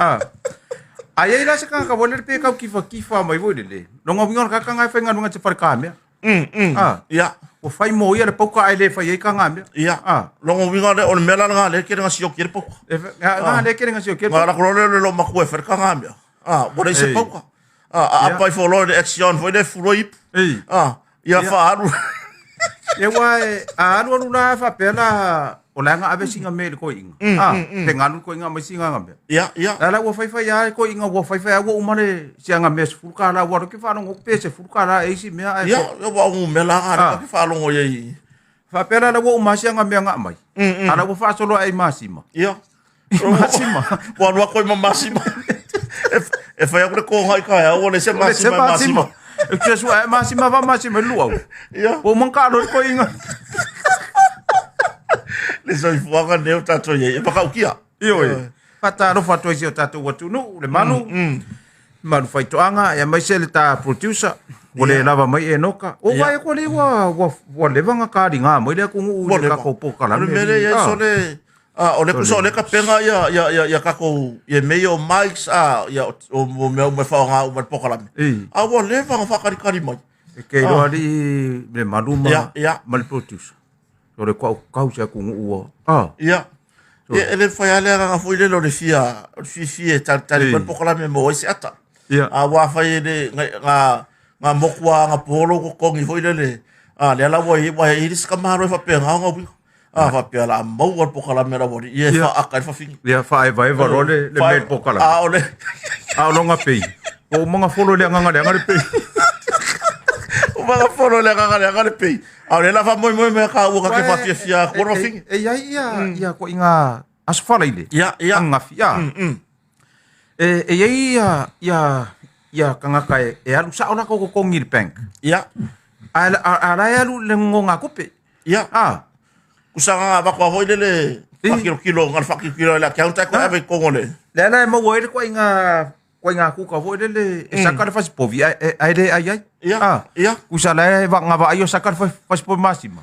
Ah. A i ai la se tagata foi lele pe tau kifakifa mai foi lele. Lona uiga o le tagata lena e faigaluega i se fale kamea. Ah. Ia. Ua fai mo ia le pauka ae le fai ai ka gamea. Ia. Ah. Lona uiga o le mea la lena lea e tele na sioki ai le pauka. E na lea e tele na sioki ai le pauka. Na alu atu loa lea o le loomatua e fai le tagamea. Ah, ua leai se pauka. Ah, a apa ifo loa i le Axion foi lea e fulu ai ipu. Ah, ia faaalu. Ia aua e, a alualu la faapea la o la e na ave sina mea i le toeaina. Ah, pe galu le toeaina aumai sina mea. Ia, ia. La la ua faifai lava le toeaina ua faifai lava ua uma le siaga mea $10 ua alu atu faalogo atu pe $10 e isi mea ae Ia, ia ua ou mea la na ke faalogo i ai. Faapea la la ua uma siaga mea na aumai. A la ua faasolo ae i masima. Ia. Masima. Ua alu atu ai ma masima. E fai atu le koga i taeao ua leai se masima e masima. E te sua e masima va masima i luau. Ia. Ua uma ona taalo le toeaina. Le soifuaga lenei o tatou i ai, e matautia. Ioe. Faatalofa atu ai i si o tatou atunuu, le malu. Malu faitoaga, aemaise le ta producer. Ua le lava mai Enoka. Ua vaai atu alii ua leva ona taliga mai le atunuu i le tatou polokalame. O le mea lea e i ai sole, Ah, o le kusa o le tapena ia ia ia ia tatou ia mea ia o mics a ia o o mea uma e faaaoga uma i le polokalame. A ua leva ona faatalitali mai. E te iloa alii le malu ma Ia, ia. ma le producer. O le kuau kau se atunuu ua. Ah. Ia. Ia, e le mafai lava le agaga foi lele o le fia o le fiafia e talitali mai le polokalame e maua ai se ata. Ia. A ua fai e le ga ga motu lava anapo lou totogi foi lele, a lea la ua i ai aua e i ai le isi tamaloa e faapena ona uiga. A faapea o le a maua le polokalame a le aualii, ia e faaata ai le fafine. Ia faaevaeva loa le le mea i le polokalame. A o le A o lona pei, ua uma ona follow e le agaga leaga le pei. Uma ona follow e le agaga leaga le pei. A o lea o le a faamoemoe mai ia taua ta te faafiafia atu le fafine. E i ai ia ituaiga Aso Faraile, Ia, ia. ananafi, a. E i ai ia tagata e alu sao latou totogi i le bank. Ia. A o la e alu i le nonogatupe. Ia. A. Kusa na avatu lava foi lele faatilotilo, na o le faatilotilo i le account ae toe ave i totonu o le. Lea la e maua ai le ituaiga ituaiga kuka foi lele e saka le fasipovi ae le ai ai. Ia. Ia. Kusa la e na vaai o saka le fasipovi masima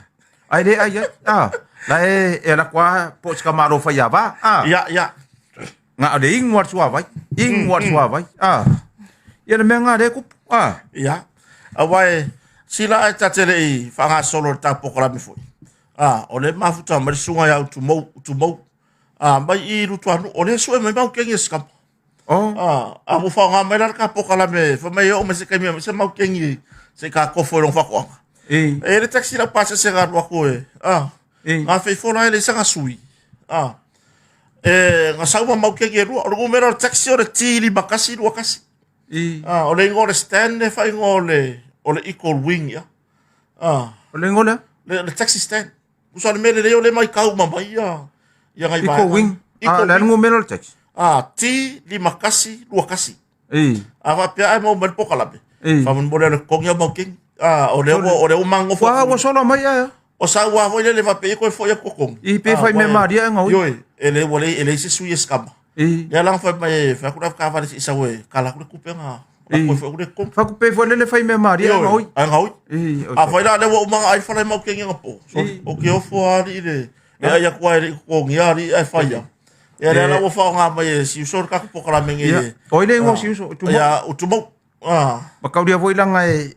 ae le ai ai. A. La e alu atu lava po o se tamaloa faiava. A. Ia, ia. Na o le inu lava o le suavai, inu lava o le suavai. A. Ia le mea lena lea e tupu. A. Ia. Aua e sila ae ta te le i faagasolo i le ta polokalame foi. A, o lea e mafuta mai le susuga ia Utumou, Utumou. A, mai i Lutuanuu, o lea e sue mai maukeni e si tama. Oh. A, a ua faaaoga mai la le ta polokalame, fai mai e oo mai se taimi e aumai se maukeni se i ta kofo i lona faatoaga. E. E i ai le taxi laupasese na alu atu e, a, na feifola e leai sana sui. A, e, na sau ma maukeni e lua. O le numera o le taxi o le T5121. I. A, o le igoa o le stand e faaigoa o le Eagle Wing, ia. A. O le igoa lea? Le taxi stand. Tusa o le mea lelei o lea e matau uma mai ia ia nai vaega. Eagle Wing. A, o le a le numera o le taxi? A, T5121. I. A faapea ae maua mai le polokalame. I. Faamolemole o le totogi au maukeni. A, o lea ua o lea ua magofo. Ua ua sola mai ae. O sau lava foi lele faapea ia toe foi atu totogi. I pe fai mea malie ae gaoi. Ioe, e le ua leai e leai se sui e scammer. I. Lea la na fai mai e fai atu le avetaavale se i sau e kala atu le tupe na I. toe foi atu le totogi. Fai foi lele fai mea malie ae gaoi. Ae gaoi. I. A fai la lea ua uma ona ai fala i maukeni anapo. I. Ou te ofo lava alii le e ai atu lava e le i totogia alii ae fai lava. Ia lea la ua faaaoga mai e Siuso le tatou polokalame nei. Ia. O ai le igoa o Siuso? Utumau. Ia, Utumau. Ah. Mataulia foi leaga e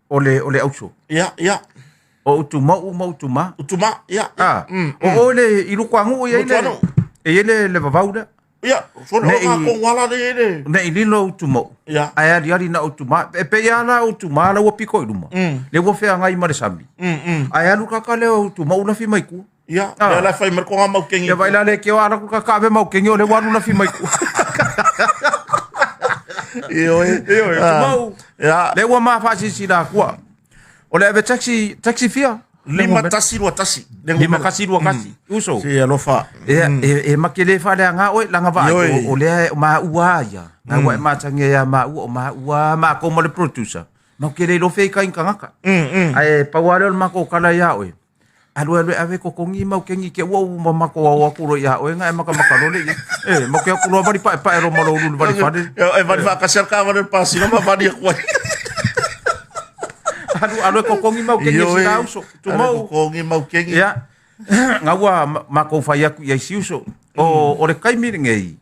o le o le auso. Ia, ia. O Utumau ma Utuma. Utuma, ia. Ah. O oe le i Lutuanuu e i ai le e i ai le le vavau lea. Ia, sole o ngā kongu ala le le. Ne i lilo Utumau. Ia. Ae aliali na Utuma. E pei lava la Utuma la ua pito i luma. Lea ua feagai ma le sami. Ae alu kaka lea o Utumau lafi mai tua. Ia, lea la e fai mai le konga maukeni. Ia vaai la le keo ala ku kaka ave maukeni o le ua alu lafi mai tua. Ioe. Ioe, Utumau. Ia. Lea ua ma faasilasila atua. O le ave taxi, taxi fia? 5121. 5121. Uso. Si alofa. E, e, e make le faaleaga oe langa vaai Ioe. o, o lea o maua ia. Nga ua e matangia ia maua o maua makou ma le producer. Mau ke le iloa fea i kai tagata. Ae pau lava lea o le makou kala ia oe. Alu alu e ave totogi mau kengi ke ua uma makou ao atu loa ia oe nga e makamaka loa le ia. E, mau ke aku loa vali paepae loa ma lou ulu i le vali fale. E vali faatasi lava le taavale o le pasina ma vali atu ai. Alu alu e totogi mau kengi e sina uso. Tumau. Totogi mau kengi. Ia. Nga ua makou fai atu i ai si uso. O, o le taimi lenei.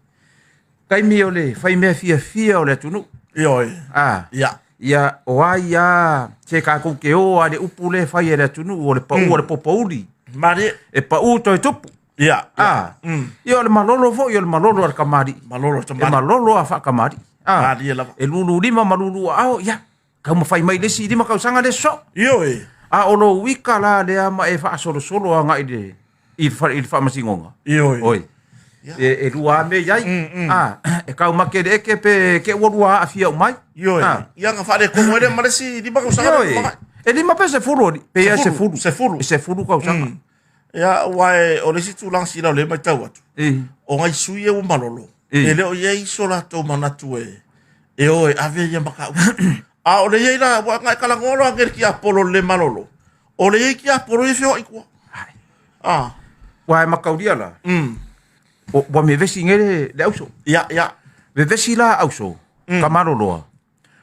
Taimi o le faimea fiafia o le atunuu. Ioe. A. Ia. Ia, o ai a se kākou ke o a le upu le fai e le atunuu o le pau o le popouli. Malie. E pau toe tupu. Ia. A. Ia o le malolo foi o le malolo a le kamali'i. Malolo E malolo a faakamali'i. A. Malie lava. E lulu lima ma lulu aao, ia, taumafai mai le isi 5 tausaga le sosoo. Ioe. A o lou ika la lea ma e faasolosolo agai i le faamasinoga. Ioe. Oi. E lua lava mea i ai. A, e taumate le eke pe te ua lua aafia uma ai. Ioe. Ia na faaletonu ai lea ma le isi 5 tausaga. Ioe. E 5 pe 10 alii. Pe ia 10. 10. E 10 tausaga. Ia, aua o le isi tulaga sila o lea e matau atu, o nai sui ia ua malolo, e le o i ai so latou manatu e o e ave ia mataupu. A o le i ai la, ua na e talanoa loa nei i le tiapolo le malolo, o le i ai tiapolo ia e feoai i tua. Ah. Ua e mataulia la, ua vevesi nei le auso. Ia, ia. Vevesi la auso, ka maloloa.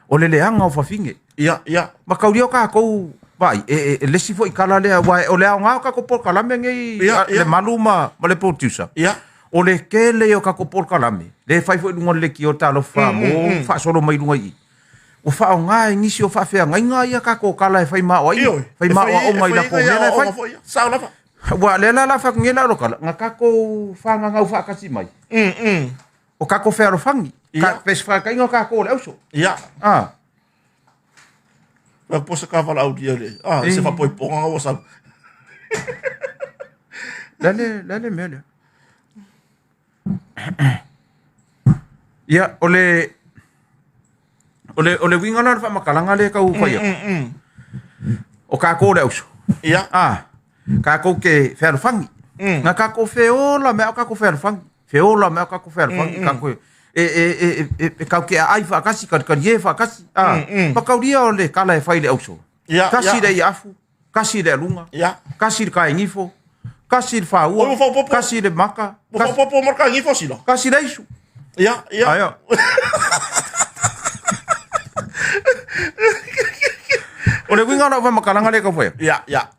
O le leaga o fafine. Ia, ia. Mataulia o tatou vaai, e le isi foi tala lea, aua o le aoga o tatou polokalame nei, le Malu ma le producer. Ia. O le tele ia o tatou polokalame, lea e fai foi i luga o le leitio Talofa mo faasolo mai luga i i. Ua faaaoga e nisi o faafeagaiga ia tatou tala e fai ma aoaiga, fai ma aoaoga i latou mea la e fai. Sao lava. Aua o lea la o le a fai atu nei la lau tala, na tatou fagagau faatasi mai. O tatou fealofani. Ia. Pe se faataiga o tatou o le auso. Ia. Ah. Ua po se ka valaaulia le. Ah, se faapoipoga ua sau. Le le mea lea. Ia, o le o le uiga la o le faamatalaga lea e tau fai atu. O tatou o le auso. Ia. Ah, tatou te fealofani. Na tatou feola mea o tatou fealofani. Feola mea o tatou fealofani. Tatou e tatou te aai faatasi, kalikalie faatasi. Ah, mataulia o le tala e fai i le auso. Ia. Tasi le iafu, kasi le aluga, Ia. kasi le kaegifo, kasi le faua, Oi, ua faaopoopo. kasi le maka, Ua faaopoopo ma le kaegifo sila. kasi le aisu. Ia, ia. Aia. O le uiga o lau faamatalaga lea e tau fai atu. Ia, ia.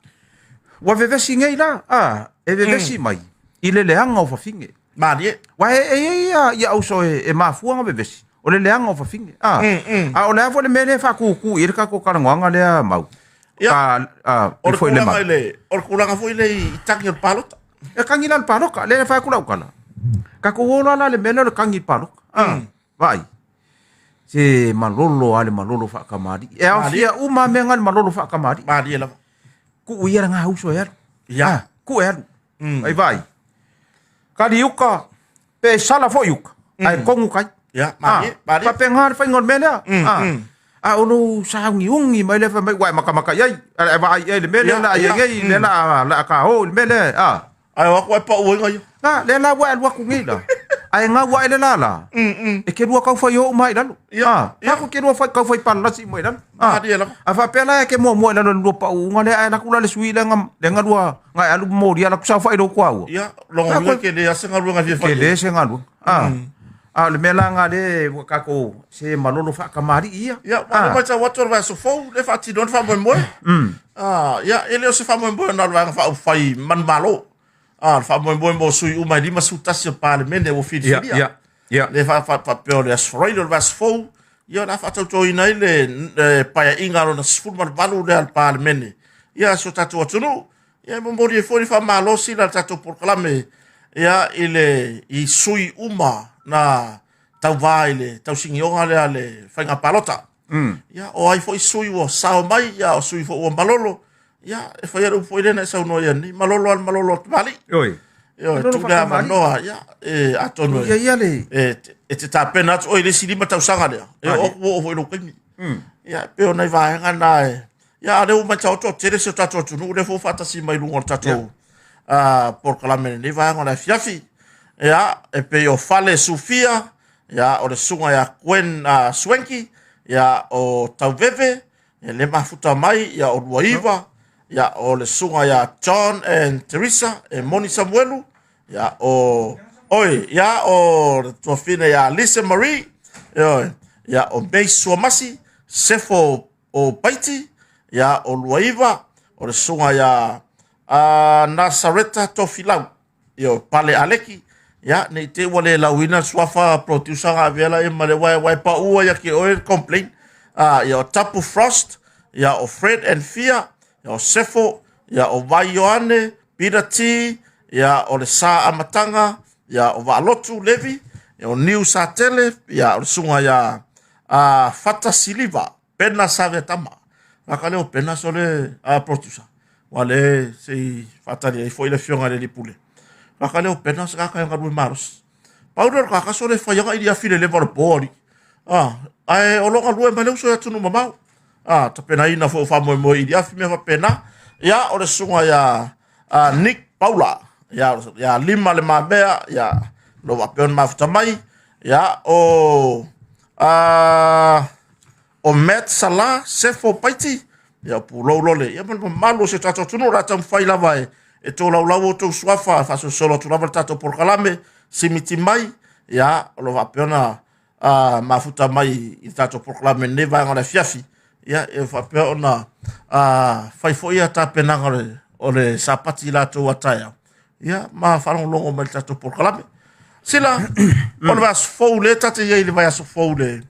Ua vevesi nei la, a, e vevesi mai i le leaga o fafine. Malie. Ua e i ai ia, ia auso e mafua na vevesi. O le leaga o fafine. A, a o le a foi le mea lea e faakukuu i ai le tatou talanoaga lea Mau. Ia. A, a, O le foi le tulaga mau. i le, o le tulaga foi le i tagi o le palota. E kagi la le paloka, lea e fai atu lau tala. Tatou o loa la le mea lea o le kagi i le paloka. A, vaai. Se malolo a le malolo faakamalii. E aofia uma mea nga le malolo faakamalii. Malie lava. Tuu ia lena uso e alu. Ia. Ah, tuu e alu. Ai vaai. Kali uka, pe sala foi uka. Ae kogu kai. Ia, malie, malie. Faapena le faiga o le mea lea. A o lou sauniuni mai lea fai mai, ua e makamaka i ai. E vaai i ai le mea lea la i ai nei, lea la ka o i le mea lea. Ah. Ai o aku ai pau ai ngai. Na, lea la ua e alu atu nei la. Ae gau ae le la la. E ke lua kau fai o uma i lalo. Ia, Ah, ia. Kako ke lua fai kau fai palalasi uma i lalo. Ah. Malie lava. A faapea la e ke muamua i lalo i le lua pauuga lea, ae laku la le sui lea nga lua nga e alu molia laku sao fai lou kuaua. Ia, longa Kako- ua ke le ase ngaluega fia fai. Ke le se galuega. Ah. A o le mea la nga le ua tatou se malolo faakamalii ia. Ia, ua le matau atu o le vaiaso fou, le faatino ai le faamoemoe. Ah, ia, e le o se faamoemoe na o le vaega faaupufai manumalo. Ah, le faamoemoe mo sui uma e 51 o Palemene ua filifilia. Ia, ia. Le faapea o le Aso Faraile o le vaiaso fou, ia o le a faatautoina ai le paeaiga lona 18 lea a le Palemene. Ia, si o tatou atunuu, ia e momoli ai foi le faamalosi la le tatou polokalame, ia, i le i sui uma na tauvā i le tausigioga lea le faiga palota. Ia, o ai foi sui ua sao mai, ia, o sui foi ua malolo, ia, e fai le upu foi lea na e saunoa ia nei, malolo a le malolo atu mali. Oi. Ia, Malolo tu le faakamalii. avanoa, ia, e atonu Ia ia le. e te tapena atu oi le isi 5 tausaga lea. E Malie. o atu o foi lou taimi. Ia, e pei o nai vaega na e, ia, a lea ua matau atu o tele si o tatou atunuu lea foi ua faatasi mai luga o le tatou polokalame lenei vaega o le afiafi. Ia, e pei o Fale Sufia, ia, o le susuga ia Gwen Swanky, ia, o Tauveve, ia, le mafuta mai, ia, o Luaiva, ia, o le susuga ia John and Teresa, e Moni Samuelu, ia, o oi, ia, o le tuafine ia Lisa Marie, ia, ia, o May Suamasi, Sefo o Paiti, ia, o Luaiva, o le susuga ia Nasareta Tofilau, ia, o Pale Aleki, Ia, ne i te ua le lauina le suafa producer na avea laia ma le uae, uae pau ai ia te oe le complaint. Ah, ia o Tapu Frost, ia o Fred and Fia, ia o Sefo, ia o Vai Ioane, Peter T, ia o le Sa Amataga, ia o Vaalotu Levi, ia o Niu Satele, ia o le susuga ia a Fata Siliva, Pena Savetama. Kaka lea o Pena so le a producer. Wa le se i faatali ai foi le afioga i le alii pule. Kaka lea o Pena se kaka e galue malosi. Pau lea o le kaka so le faiaga i le afi le leva o le po alii. Ah, ae o lo galue mai le uso i atunuu mamao. Ah, tapenaina foi o faamoemoe i le afi mea faapena. Ia, o le susuga ia Nick Paula, ia, ia Lima le Mamea, ia, lo faapea ona mafuta mai. Ia, o o Matt Salah, Sefo Paiti, ia o Pulou Lole, ia ma le mamalu o si o tatou atunuu o le a taumafai lava e, e tolaulau outou suafa, e faasolosolo atu lava le tatou polokalame, simiti mai, ia, o lo o faapea ona mafuta mai i le tatou polokalame i lenei vaega o le afiafi, ia, e faapea ona fai foi ia tapenaga o le Sapati i latou a taeao, ia, ma faalogologo mai i le tatou polokalame. Sila, o le vaiaso fou lea ta te i ai i le vaiaso fou le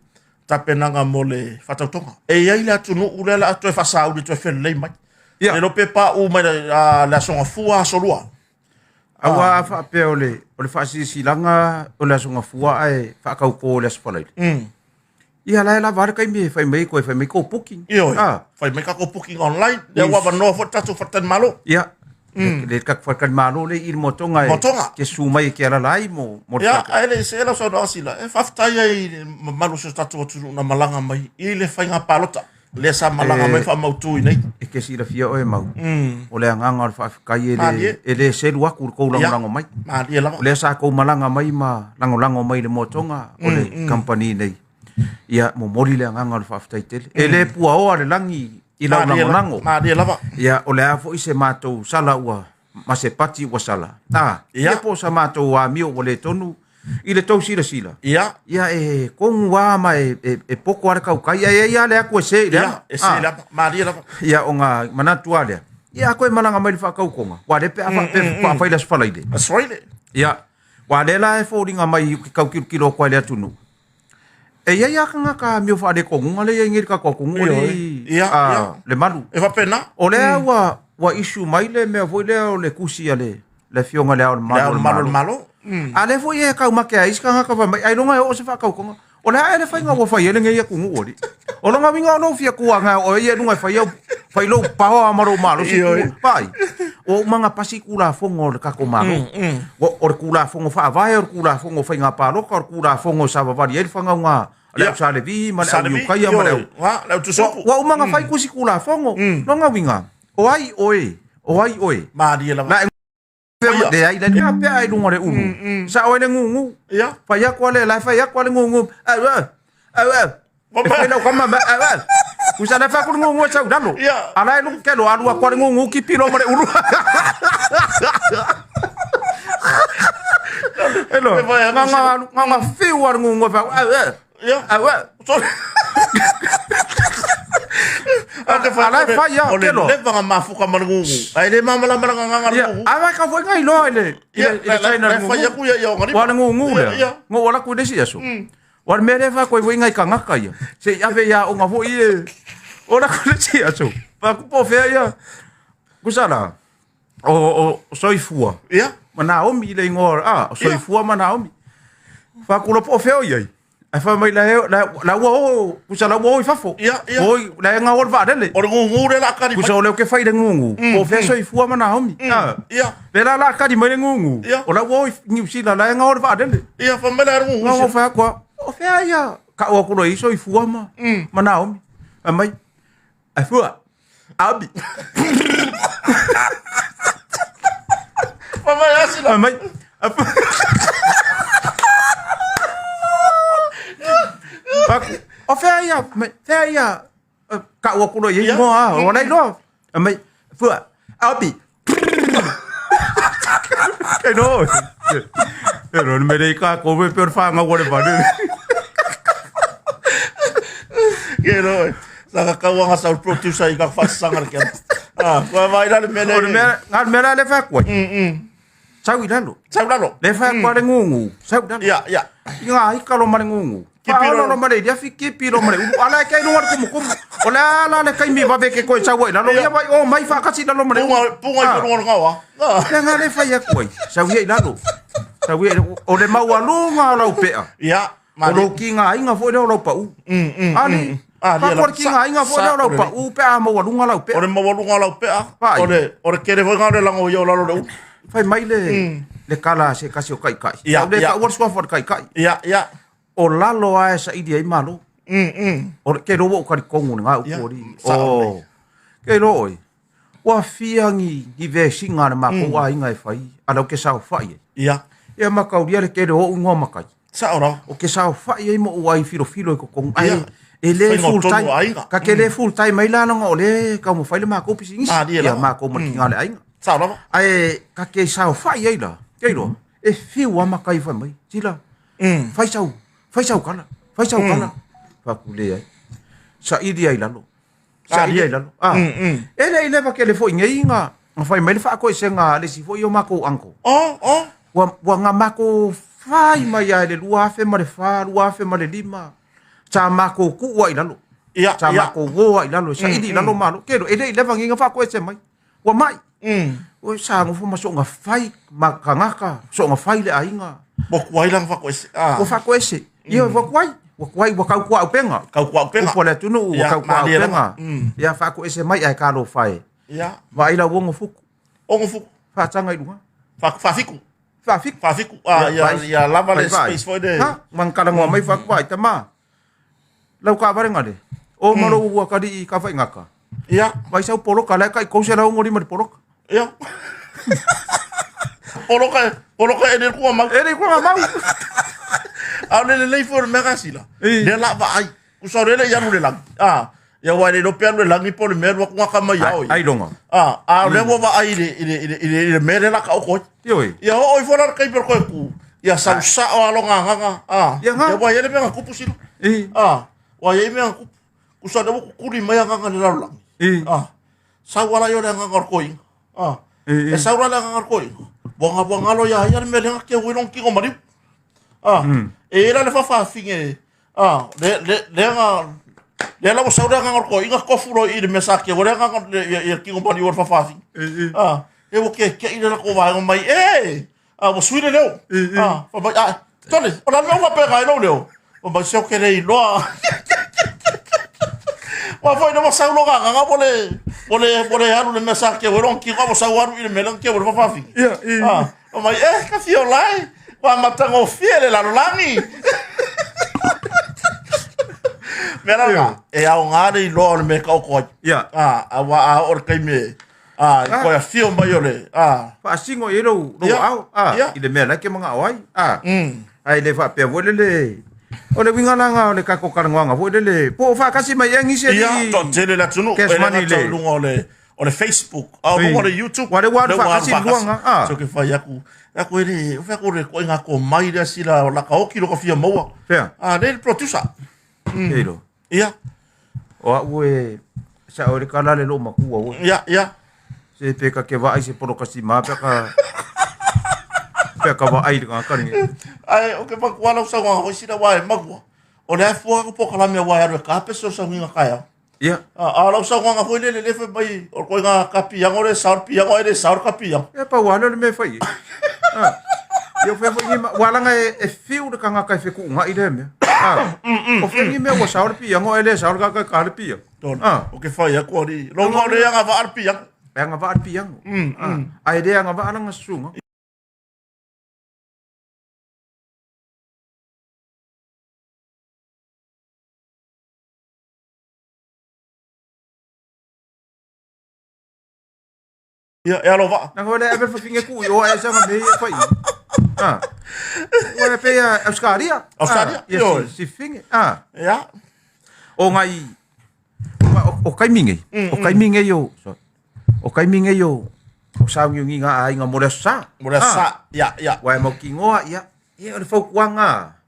tapenaga mo le faatautoga. E i ai le atunuu lea o le a toe faasauli toe felelei mai. Ia. Le iloa pe pauu mai le Aso Gafua, Aso Lua. Aua a faapea o le, o le faasilasilaga o le Aso Gafua ae faatauto i le Aso Faraile. Ia la e lava a le taimi e fai mai toe fai mai tou booking. Ioe. Ah. Fai mai tatou booking online. Lea ua avanoa foi le tatou faletalimalo. Ia. Le tatou faletalimalo le i le motoga e Motoga. ke su mai e ke alala ai mo mo le Ia, ae le i see lau saunoaga Sila, e faafetai ai i le mamalu o si o tatou atunuu na malaga mai i le faiga palota. Lea sa malaga mai faamautu i nei. E te silafia oe Mau, o le agaga o le faafetai e le, e le selu atu le tou lagolago mai. Malie lava. O lea sa tou malaga mai ma lagolago mai i le motoga o le kamupani nei. Ia, momoli le agaga o le faafetai tele. E le puaoa le lagi i lau lagolago. Malie lava. Ia, o le a foi se matou sala ua ma se pati ua sala. A, ia po o sa matou amio ua le tonu i le tou silasila. Ia. Ia e kogu lava ma e, e, e poto lava le tautai, ae i ai lava le atu e se i le ama. Ia, e se i le ama. Malie lava. Ia, ona manatu lava lea, ia a toe malaga mai i le faatautoga, aua o lea pe a faapea faatoa fai le Aso Faraile. Aso Faraile. Ia, aua o lea la e foliga mai ou te tau tilotilo atu ai i le atunuu, E i ai lava tagata amio faaletonuga lea e i ai nei i le tatou atunuu Ioe. alii, Ia, a, ia. le malu. E faapena. O lea ua, ua issue mai le mea foi lea o le tusi a le, le Afioga i Le Ao o le Le Ao Malo o le Malo o le Malo. Malo. Mm. A lea foi e taumate ai isi tagata fai mai, ailoga e oo se faatautoga. O le a ea le faiga ua fai ai lenei atunuu alii? O lona uiga o lou fia tu agai o oe ia i luga e fai au, fai lou paoa ma lou malosi Ioe. tu. Vaai, ua uma ona pasi Tulafono o le tatou Malo. Ua, o le Tulafono Faavae, o le Tulafono o Faiga Palota, o le Tulafono e savavali ai le fanauga a le Ia. au Sa Levi ma le au Sa Levi, Iukaia ma le au... ioe. Ga, le au Tusopu. Ua uma ona fai tusi Tulafono. Lona uiga, o ai oe, o ai oe, Malie lava. la e Faia. Leai, le mea pea ai luga o le ulu. Sa oe le gugu. Ia. Fai atu ale, la e fai atu ale gugu. Au, au, au, au. E fai lau kama, ma, au, au. Usa le fai atu le gugu e sau i lalo. Ia. A la e lugu kelo, alu atu ale gugu kipi loa ma le ulu. Elo, E fai atu nganga alu, nganga fiu ale gugu e fai atu, au, au. Ia. Au, au. Sorry. Ake fai Ala e fai, ia, o le kelo. leva nga mafuka ma le gugu. Ai le malamalama le nganga le Ia, gugu. a vai ka foi ngai loa i le, i Ia, le, i le China la le fai gugu. aku ia ia o ngaripa. Ua le gugu Ia, lea. ia. Ngo wala ku le isi aso. Ua le mea lea fa koe foi ngai kangaka ia. Se i ave ia onga foi e. O la ku le isi aso. Fa ku po fea ia. Kusala. O, o soifua. Ia. Ma Naomi i le ingoa, a, o soifua ma Naomi. Fa ku lo po fea o iai. Ae fai mai la la la ua o, kusa la ua o i fafo. Ia, ia. O i, la e ngao o le vaalele. O le gugu le la kari mai. Kusa o lea ke fai le gugu. Po o fea soifua ma Naomi. Ah. Ia. Le la la kari mai le gugu. Ia. O la ua o i Niu Sila la e ngao o le vaalele. Ia, fai mai la le gugu. Ngao fai atu a, o fea ia ka o aku loa i soifua ma, ma Naomi. Fai mai, ai fua, Abi. Fai mai asila. Fai mai, ai fua. Fai aku, o fea ia, mai, fea ia, ka ua kulo i ingoa, a, o lai loa. Fai mai, fua, Abi. Kei no. E ro me rei ka ko me pe whanga o le vale. Ke no. Sa ka kauanga sa producer i ka whasanga le kia. Ah, kua vai la le mele. O le mea, ngā mea la le whakua. Sau i lalo. Sau lalo. Le fai atu a le gugu, sau i lalo. Ia, ia. I ngā ika lo ma le gugu. Faaolo ma le iliafi, kipi lo ma le ulu. Ala e kei luga le kumukumu. O le a la le kaimi vave ke koe sau ai lalo. Ia vai o mai faakasi lalo ma le ulu. Punga, punga i luga o le gaoa. Le nga le fai atu ai. Sau ia i lalo. Sau ia i lalo. O le maualuga o lau pea. Ia. O lou kigaina foi lea o lau pau. Ali, Faapo le kigaina foi lea o lau pau pe a maualuga lau pea. O le maualuga o lau pea, o le, o le tele foi na o le lagoia o lalo o le ulu. Fai mai le, le kala a se kasi o Kaikai. Ia, le taua le suafa o le Kaikai. Ia, ia. O lalo lava e saili ai Malo. O le, ke iloa ua ou talitonu i lena upu alii. O, ke iloa oe, ua fia ni, ni vesiga a le makou aiga e fai, a lau ke saofai ai. Ia. Ia mataulia le tele o ou igoa matai. Sao lava. O ke saofai ai ma ou ai filofilo i totonu. Ae e le full time. Ka ke le full time ai la leaga o lea e taumafai le makou pisinisi. Ia makou ma le kiga o le aiga. Sao lava. Ae ka ke saofai ai la, ke iloa, e fiu lava matai fai mai, Tila, fai sau, fai sau kala, fai sau kala. Fai atu, leai. Saili ai i lalo. Saili ai i lalo. Ah. E le i leva tele foi nei na fai mai le faatoesega a le isi foi o matou uncle. Oh, oh. Ua na matou fai mai lava i le 2004, 2005, sa matou tuu lava i lalo. Ia, Sa matou o lava i lalo, e saili i lalo malo. Ke e le i leva nei na faatoese mai. Ua mai. Oi, sa nofo ma soona fai ma tagata, soona fai le aiga. Ua tuai la na faatoese. Ah. Ua faatoese. Ia, ua tuai. Ua tuai, ua tau tuaupega. Tau tuaupega. Upu a le atunuu, ua tau tuaupega. Ia, faatoese mai ae talofa e. Ia. Vaai lau ono futu. Ono futu. Faataga i luga. Faafitu. Faafitu. Faafitu. Ah, ia, ia lava le space foi le. Ha, ma talanoa mai fai atu, vaai tama. Lau taavale gale. O ma lou atalii i faigata. Ia. Vaai sau poloka, la e tai 365 i le poloka. Ia. Poloka, poloka e le kua mau. E le kua mau. A o le lelei foi o le mea gasila. Lea la vaai. Usa o le le i alu le lagi. Ah. Ia wa le lo pe alu le lagi po le mea lua kunga kama ia oi. Ai longa. Ah, a o lea ua vaai i le i le i le i le, i le mea le la ka o koe. Ioi. Ia o oi fona le kai per koe ku. Ia sau sa o alo ngā nganga. Ah. Ia ngā. Ia wa ia le mea ngā kupu sila. I. Ah. Wa ia mea ngā kupu. Kusa le kukuli mai a nganga le lalolagi. I. Ah. Sau ala i o le nganga o le koinga. Ah. I. E sau la le nganga o le koinga. Ua ngā ua ngalo ia ia le mea le ngā ke ui long kingo mariu. Ah. E ela le whawhawhinge. Ah, le le le nga le la ua sau le nganga o le koinga kofu lo i le mea sa ke ua le nganga le ia ia kingo mariu o le whawhawhinge. Ah. E ua ke ke i le lako vaenga mai e. Ah, ua sui le leo. Ah, fai mai, ah, Tony, o la mea ua pega ai lou leo. Fai mai, se o ke le iloa. Ua foi na ua sau loga nganga mo le mo le mo le alu le mea sa ke ua long ki ua sau alu i le mea lang ke ua le whawhawhinge. Ia, i. Ah, fai mai, eh, ka fia o lai. Ua matagofie le lalolagi. Mea la lena, e aoga le iloa o le mea e taoto ai. Ia. Ah, a ua a oo le taimi e, ah, i koe afio mai o le, ah. Faasino i ai lou lou Ia, aao, ah, ia. i le mea la e ke manao ai, ah. Ae le faapea foi lele, o le uiga la lena o le tatou talanoaga foi lele, po o faatasi mai ea nisi Ia, alii toatele le atunuu, cash e le money gata le i luga o le, o le Facebook, a o luga o le YouTube. Ua le ua alu lea ua alu faatasi le lua faatasi. lena, ah. So ke fai atu, atu e le, o fai atu le koe ngā ko mai lea sila o laka oki lo ka fia maua. Fea? Ah, le producer. Ke iloa. Ia, O au e sa o le kala le lou matua oe. ia, ia. Se pe ka ke vaai se polokasi ma pe ka pe ka vaai le ngaka ni. Ai, o ke matua lau saunoaga foi sila ua e makua. O le a fua ka polokalame ua e alu e kape se o saugiga taeao. Ia. A o lau saunoaga foi lele le fai mai o le koiga ka piago le sao le piago ai le sao le ka piago. E pau lava lea o le mea e fai ai. Ah. Ia o fea foi ni ma ua laga e fiu le tagata e fekuugai lea mea. Ah. O fea ni mea ua sao le piago ae le sao le tagata e ka le piago. Ah. O ke fai atu alii. Lou igoa o le agavaa le piago. E agavaa le piago. Ah. Ae le agavaa lana susuga. Ia, e alo vaa. Nanga wale ave whawhinge ku i oa e sanga me ia whai. Ah. Wale pe ia Australia. Australia, Ah, ia ioe. si, si finge. Ah. Ia. O ngai o, o kaimi nei. O kaimi nei o sorry. O kaimi nei o o saungiungi ngā aiga mo le aso sa. Mo le aso sa. Ia, ia. Wa e mau kingoa ia. Ia o le fautuaga.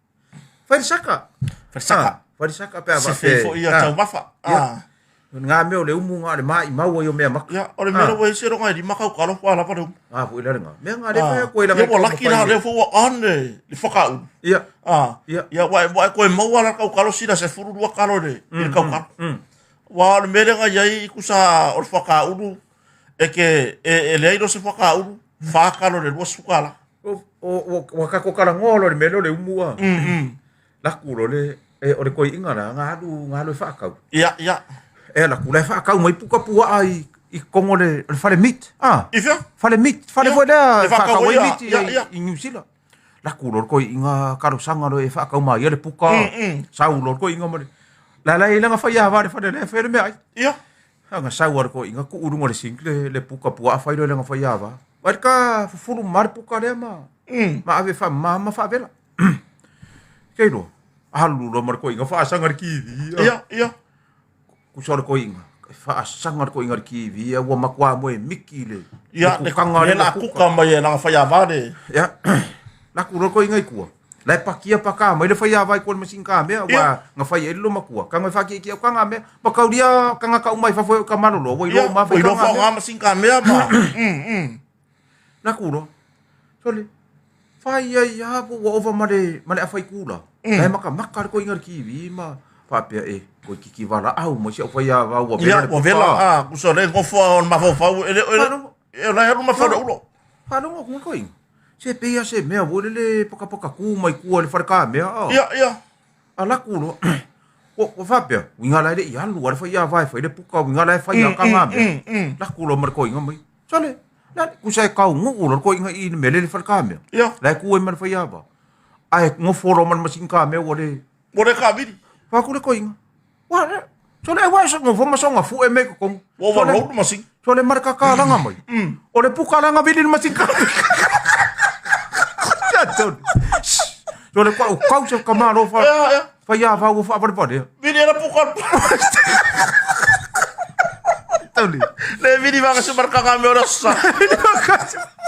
Fai le saka. Fai le saka. Ah, fai le saka pe a Se fei foi ia taumafa. Ia. Ah. Ngā mea o le umu ngā le mai maua i o mea maka. Ia, o le mea ua ese longa e lima kau kalo pa lava le umu. Ah, foi la ngā. Mea ngā le whai koe langa. Ia, ua laki la lea fo ua on le le whakaulu. Ia. Ah. Ia. Ia, ua e koe maua la kau kalo sila se furu lua kalo le, i le kau kalo. Ua o le mea lenga iai i kusa o le whakaulu, e ke, e leai no se whakaulu, whā kalo le lua suka la. O, ua kako kalangoa lo le mea lea o le umu a. Laku lo le, e, o le koiʻiga la, nga alu, nga alu e whaakau. Ia, ia. E laku la e whaakau mai puka puaa i kongo le, le fale meat. Ah. I whia? Fale meat, fale foi lea E whaakau ai ia, meat ia, ia. i New Zealand. Laku lo le koiʻiga kalosanga lo e whaakau mai ia le puka. Sau lo le koiʻiga ma le. La la i langa whai a wale fale le whai le mea ai. Ia. Anga sau a le koiʻiga ku urunga le sink le puka puaa whai lo i langa whai a wā. Wai ka fufulu ma le puka lea ma. Ma ave wha ma ma wha vela. Kei roa, alu loa ma le koiga faasaga le kivi. Ia, ia. Kusa o le koiga, faasaga le koiga le kivi, ia ua makuā moe miki le. Ia, le kukaga le la kuka mai e langa faiava le. Ia, laku loa le koiga i kua. La e pakia pakā mai le faiava i kua le masini kamea, ua na fai ai le lomakua. Kaga e faakiekie au kaga mea, ma kaulia kaga kau mai fafo e ka malolo, ua iloa uma fai kaga mea. Ua iloa masini kamea ma. Laku loa, sole, fai ai a po ua ova ma le, ma le afa i kula. Mm. Lai maka maka le koiga le kiwi ma faapea e, koi kiki wala au mai si au fai a vau ua vela le ua vela, a, kusa le ngofo a o le mafaufau, e le, e le, e le halu mafau le ulo. Whalongo ku koiga. Se pei a se mea, wo le le paka paka ku mai kua le whare ka mea. Ia, ia. A laku loa, ua faapea, uiga la e le i alu a le fai a vae fai le puka, uiga la e fai a ka ngā mea. Laku loa ma le koiga mai. Sole, la kusa e kau nguu loa le koiga i le mea le le fale ka mea. Ia. La e ku ai ma le fai a va. Ae ngofo loa ma le masini ka mea ua le. Ua le kawili. Faaku le koiga. Ua, sole ai ua e ngofo ma songa fu'e me kokongu. Ua overload le masini. Sole ma le kakalaga mai. O le puka laga vili le masini ka. Sole kua u kau se ka malo fa. Ia, ia. Fai a vau fa vale vale. Vili era puka. Tauli. Le vili vanga se marka nga me ora sa.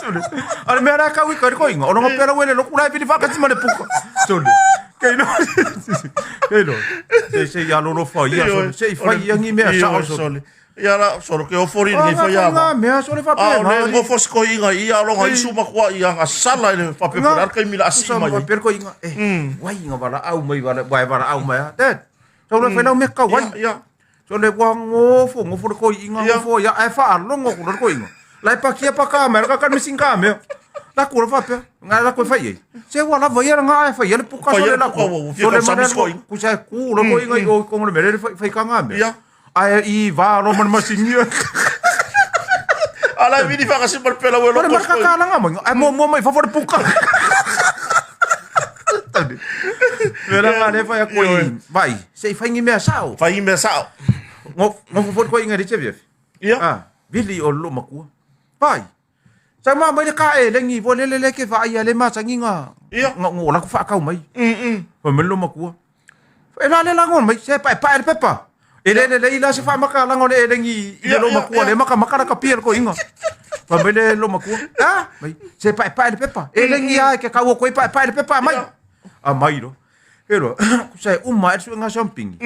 Sole. Ale mea la kau i ka ko inga. Ono ngapera wele loku la vili fa kasi ma le puka. Sole. Kei no. Kei no. Se se ia lolo fa ia sole. Se i fai ia ngi mea sa sole. Ia la solo ke ofori ni fai a. Nga mea sole fa pe. A le ngofo sko inga ia longa isu makua ia nga sala ile fa pe por kai mila asi mai. Fa pe ko inga. Eh. Wai inga wala au mai wala wai wala au mai. Dad. Sole fa lau me ka wai. Ia. Sole ua ngofo ngofo le koi inga ngofo ia ae faalogo aku le koi inga. La e pakia paka mai ka ka missing ka mea. La ku le faapea nga la koe fai ai. Se ua lava ia nga ae fai ia le puka sole la ku. Sole ma le ku sa ku le koi inga i o kongo le mea le fai ka nga mea. Ae i va ro ma le masini. Ala vini whakasi ma le pela welo. Ore marka ka langa mai. Ai mo mo mai fafo le puka. Mea la le fai a koi. Vai, se i fai ngi mea sao. Fai ngi mea sao. Ngo ngo fo koi inga di che Ia. Ah, vili o lo makua. Vai. Sa ma mai le ka e lengi vo le le le ke fa ia le ma sangi nga. Ia. Ngo ngo la ku fa kau mai. Fa me lo makua. E la le la ngo mai se pa pa le pepa. E le le le ila se fa maka la ngo le lengi i lo makua le maka maka la ka pia ko inga. Fa me le lo makua. Ah, mai se pa pa le pepa. E lengi a ke kau ko pa pa le pepa mai. A mai ro. E ro, sa uma e su nga shopping.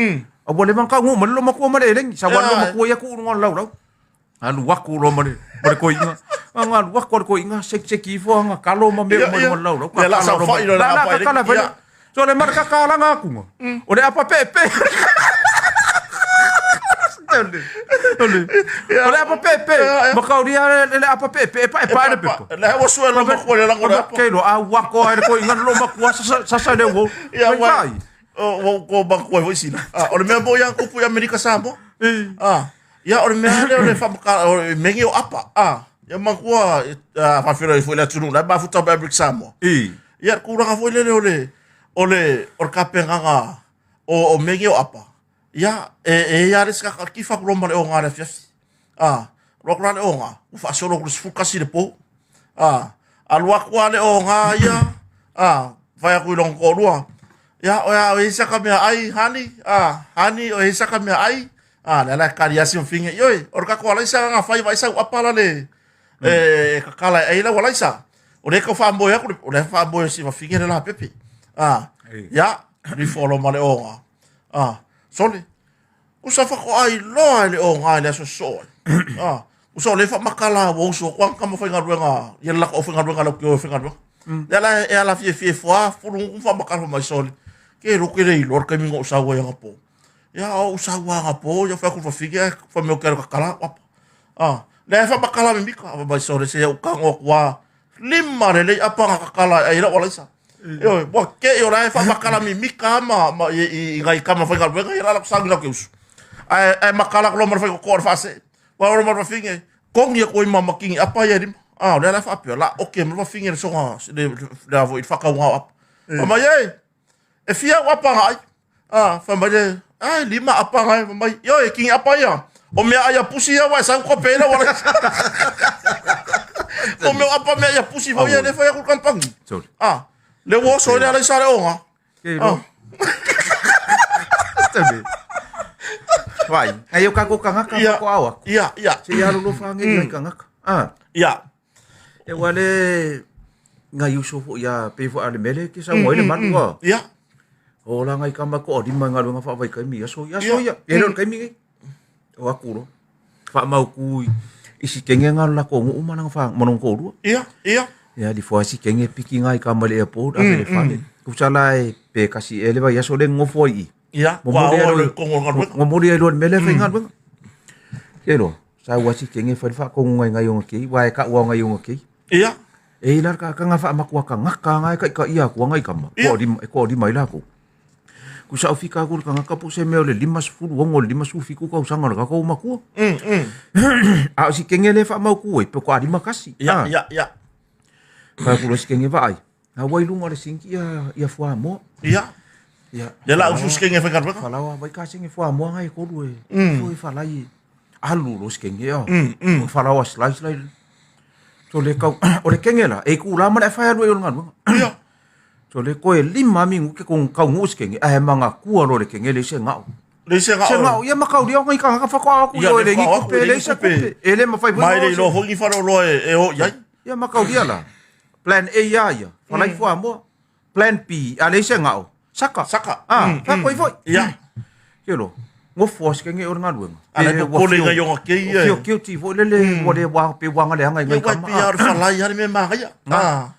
A ua le maka ngo ma lo makua ma le lengi. Sa wa lo makua ia ku ngo lau lau. Alu aku lo ma le koiga. Nga alu aku le koiga sek sek ifo nga kalo ma me ma le lau lau. Ia la sa fai lo la pa le. So le marka ka la nga kunga. O le apa pe pe. Ole. O le apa pe pe. Makauri le apa pe pe pa pa le pe. Le wa suelo ma ko le la ngora. Ke lo a wa ko le koiga lo makua sa sa le wo. Ia wa. O ko ba ko foi sila. O le mea mo ia kupu i Amerika Samoa. Ah. Ia o le mea lea o le whamaka, o le mengi o apa. Ah. Ia makua, whawhira i fo le atunu, lai mafuta mai Amerika Samoa. Ia kūranga foi lele o le, o le, o le kapenganga o mengi o apa. Ia, e ia le sika kifa kulo ma le o ngā le fiafi. Ah. Lua kula le o ngā, u whaasolo kule sifukasi le pō. Ah. A lua kua le o ngā ia, ah, whai aku i longo kōrua. Ia, o ia, o hisa ka mea ai, hani, ah, hani, o hisa ka mea ai. Ah, le ala kari asi o finge ioi. O ka ko alaisa nga fai vai sau apa la le e kakala e la walaisa. O le ka fa moe aku o le fa moe si va finge le la pepe. Ah. Ya, ni follow ma le onga. Ah, sole. Usa faatoa iloa e le oga i le aso sosoo ai. Ah, usa o lea e faamatala ua usu atu lava tama faigaluega ia le latou aufaigaluega latou te o e faigaluega. Lea la e ala fiafia ifo lava fulu nuku ma faamatala mai sole. Ke iloa ke le iloa le taimi na ou sau ai anapo. Ia ou sau lava anapo ia fai atu i le fafine ae fai mai ou te alu e tatala atu apa. Ah, lea e faamatala mimita fai mai sole se ou tago atu lava lima lelei apa na tatala ai lau alaisa. Ioe, ua te i o la e faamatala mimita lava ma, ma, i, i, i nai tama faigaluega ia la latou sau i lau usu. Ae, ae matala atu loa ma le faitotoa o le faasee. Ua olo ma le fafine, kogi atu ai ma, ma kini apa ia e lima. Ah, o lea la e faapea, la oke ma le fafine le soga, le, le, le, a foi, le faatauga o apa. Fai mai, e, e fia au apa na ai. Ah, fai mai le, ai, lima apa na ai, fai mai, ioe, kini apa ia. O mea ai a pusi ia, ua e sau kope ai lau alaisa. O mea o apa mea ia pusi foi ia, le fai aku le kamupani. Sorry. Ah, le ua oso ai le alaisa le oga. Ke ro. Tabe. Vai, ai o kako kangaka Ia. ko awa. Ia, ia, Se ia lo fa nge i kangaka. Ah, ia. e wale ngai uso fo ia pe fo ale mele ke sa ngoi le malu a. Ia. O la ngai kama ko lima ngai lunga fa vai kai mi aso ia so ia. E lo kai mi ngai. O aku lo. Fa mau ku i si kenge nga la ko ngu ma fa monong ko rua. Ia, ia. Ia li fo si kenge piki ngai kama le airport a le fale. Ku sala e pe kasi ele vai aso le ngofo i. Ia, Mo ua moli o ai le lo kongo o le galuega. mo moli ai lo le mele fai galuega. Ke lo, sa ua si kenge fai fa ko ngai ngai o ki, wa e ka ua ngai o ki. Ia, E ila ka ka nga fa makua ka ngaka ngai ka ka ia ku ngai kama. Ia. Ko di ko di mai la ku. Ku sa fika ku ka ngaka pu se me o le lima sefulu ongo le lima sefulu fiku kau sanga ka ko makua. A o si kenge le fa mau ku e pe ko a lima kasi. ia, Ah. ia, ia. Fa ku lo si kenge va ai. A wai lunga le sinki ia ia fua mo. Ia. Ia. Ia la usu sikenge faigaluega. Falaoa vai ka senge fua moa ngai kolu e. Foi falai e. Alu lo sikenge ia. Falaoa slice lai. So le kau o le kenge la e ku la ma le fa alu e o le galuega. Ia. So le koe lima mingu ke kong kau ngu sikenge ae manga kua lo le kenge le se ngao. Le se Se ngao. ngao ia makau lia ngai ka ka fa ko Ia, ku le le ngi whakaako, kupe le le ngi se kupe. kupe. E le mawhai Mai le iloa foi ni faleoloa e, e o i ai. Ia makau lia la. Plan A ia ia. Falai fua moa. Plan B a le se ngao. Saka. Saka. Ah, fa koi foi. Ia. Ke lo. Ngofo se kenge o le galuega. A le popole ngai o ngā kei ia. Fio guilty foi lele ua le wa pe wanga le anga i Ia ngai wai kama. pia o le falai ale me magaia. Ah.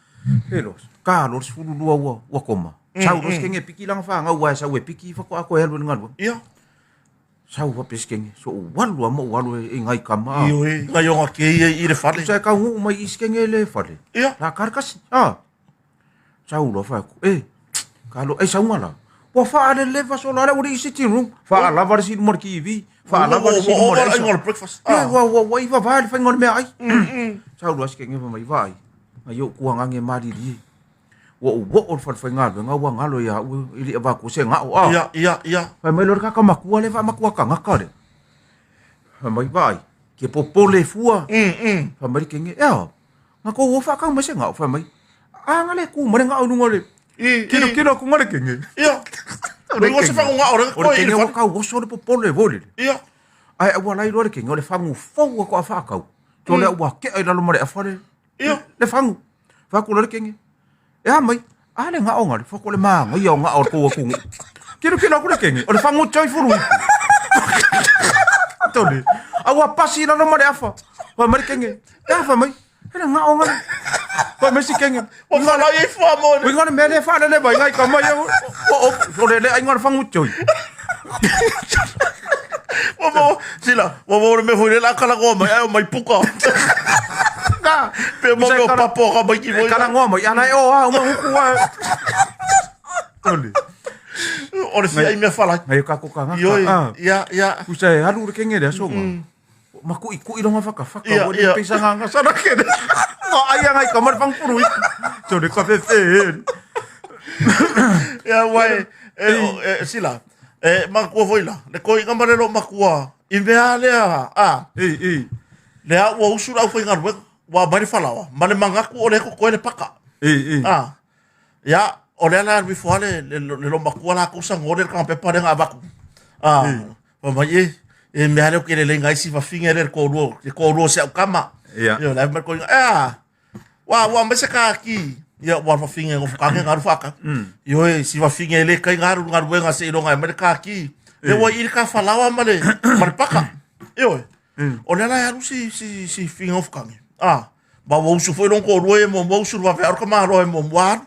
Ke lo. Ka lo le 12 ua ua koma. Sau lo se kenge piki langa whanga ua e sau e piki whako ako e alu le galuega. Ia. Sau wa pe se kenge. So walu a mo walu e ngai kama. Io e ngai o ngā kei ia i le fale. Sa ka ngu mai i se kenge le fale. Ia. La karkasi. Ah. Sau lo fa ku. E. Ka lo e sau ngala. Ua wha ale leva so la le uri i sitting room. Wha alava le sinu mo le TV. Wha alava le sinu Ua mo le ova le aisa. ainga o le breakfast. Ia, Ah. ua, ua, ua iwa vai le whainga o le mea ai. Sau lua sike ngewa mai vai. Ngai o kua ngange mariri e. Ua u wo o le whale whainga alwe, ngā ua ngalo ia ue, ili a wāku se ngao a. Ia, ia, ia. Whai mai lore kaka makua le, wha makua ka ngaka le. Whai mai vai. Ke popole fua. Whai mai kenge, ea, ngā ko ua whakau mai se ngao, whai mai. A ngā le ku, mare ngao nunga le. I, Kilo i. kilo ku ngare kenge. Ia. O le se whango ngao re O le koe i kenge le ua fale. kau oso le popole vole le. Ia. Ai ua lai loa le kenge o le fangu fou a ko a whakau. Tō lea ua kea i lalo ma le awhare. Ia. Le fangu. Whaku le kenge. E a mai. A le ngao ngare. Whaku le maanga ia o ngao o kua kungu. Kilo kilo aku le kenge. O le fangu choi furu ipu. Tole. A ua pasi i lalo ma le awha. Wha mai le kenge. E a wha mai. E le ngao ngare. Wha mai si kenge. Ua falai ai fua mo le. Ui ngare mea le wha le mai ngai ka mai. O o o le le ai ngare fangu choi. Ua mo, sila, ua mo le mea foi le la kala goa mai, ai o mai puka. Ka. Pe mo mea o papo ka mai ki E foi. kala ngoa mai. Ana e o a uma huku a. Tole. O le fia i mea falai. Ngai o kako ka ngaka. Ioi, Ah. ia, ia. Kusa e alu le kenge le aso nga. Ma kui kui longa whaka whaka Ia, o le ia. pesa nganga sana kene. Nga ai ngai ka mar pangpuru i. Tole ka fefe. Ia, wai, e, o, e, sila, e, makua foi la, le koi nga mare lo makua, i mea lea, a, Ei ei. le a ua usu lau whai ngaruega, ua mai le falaoa, ma le mangaku o le ko koe le paka. Ei ei. A, ia, o lea la alu ifo lava le, le, le lo makua la kusa ngore le kanga pepa le nga avaku. A, fa mai e, e mea leo ke le lenga isi fafinga le ko lua, le ko lua se au kama. Ia. Ia, la mai ko inga, ea, ua, ua mai se ka ki. Ia, ua fafinga ngo whakange ngaru whaka. Ioe, si fafinga le kai ngaru ngaruenga se ilonga e mai le ka ki. Le ua i le ka falaoa ma le ma le paka. Ioe. O le ala e alu si si si figa ofukangi. Ah, ma ua usu foi lona toalua ia muamua usu le vaveao le tamaloa e muamua alu.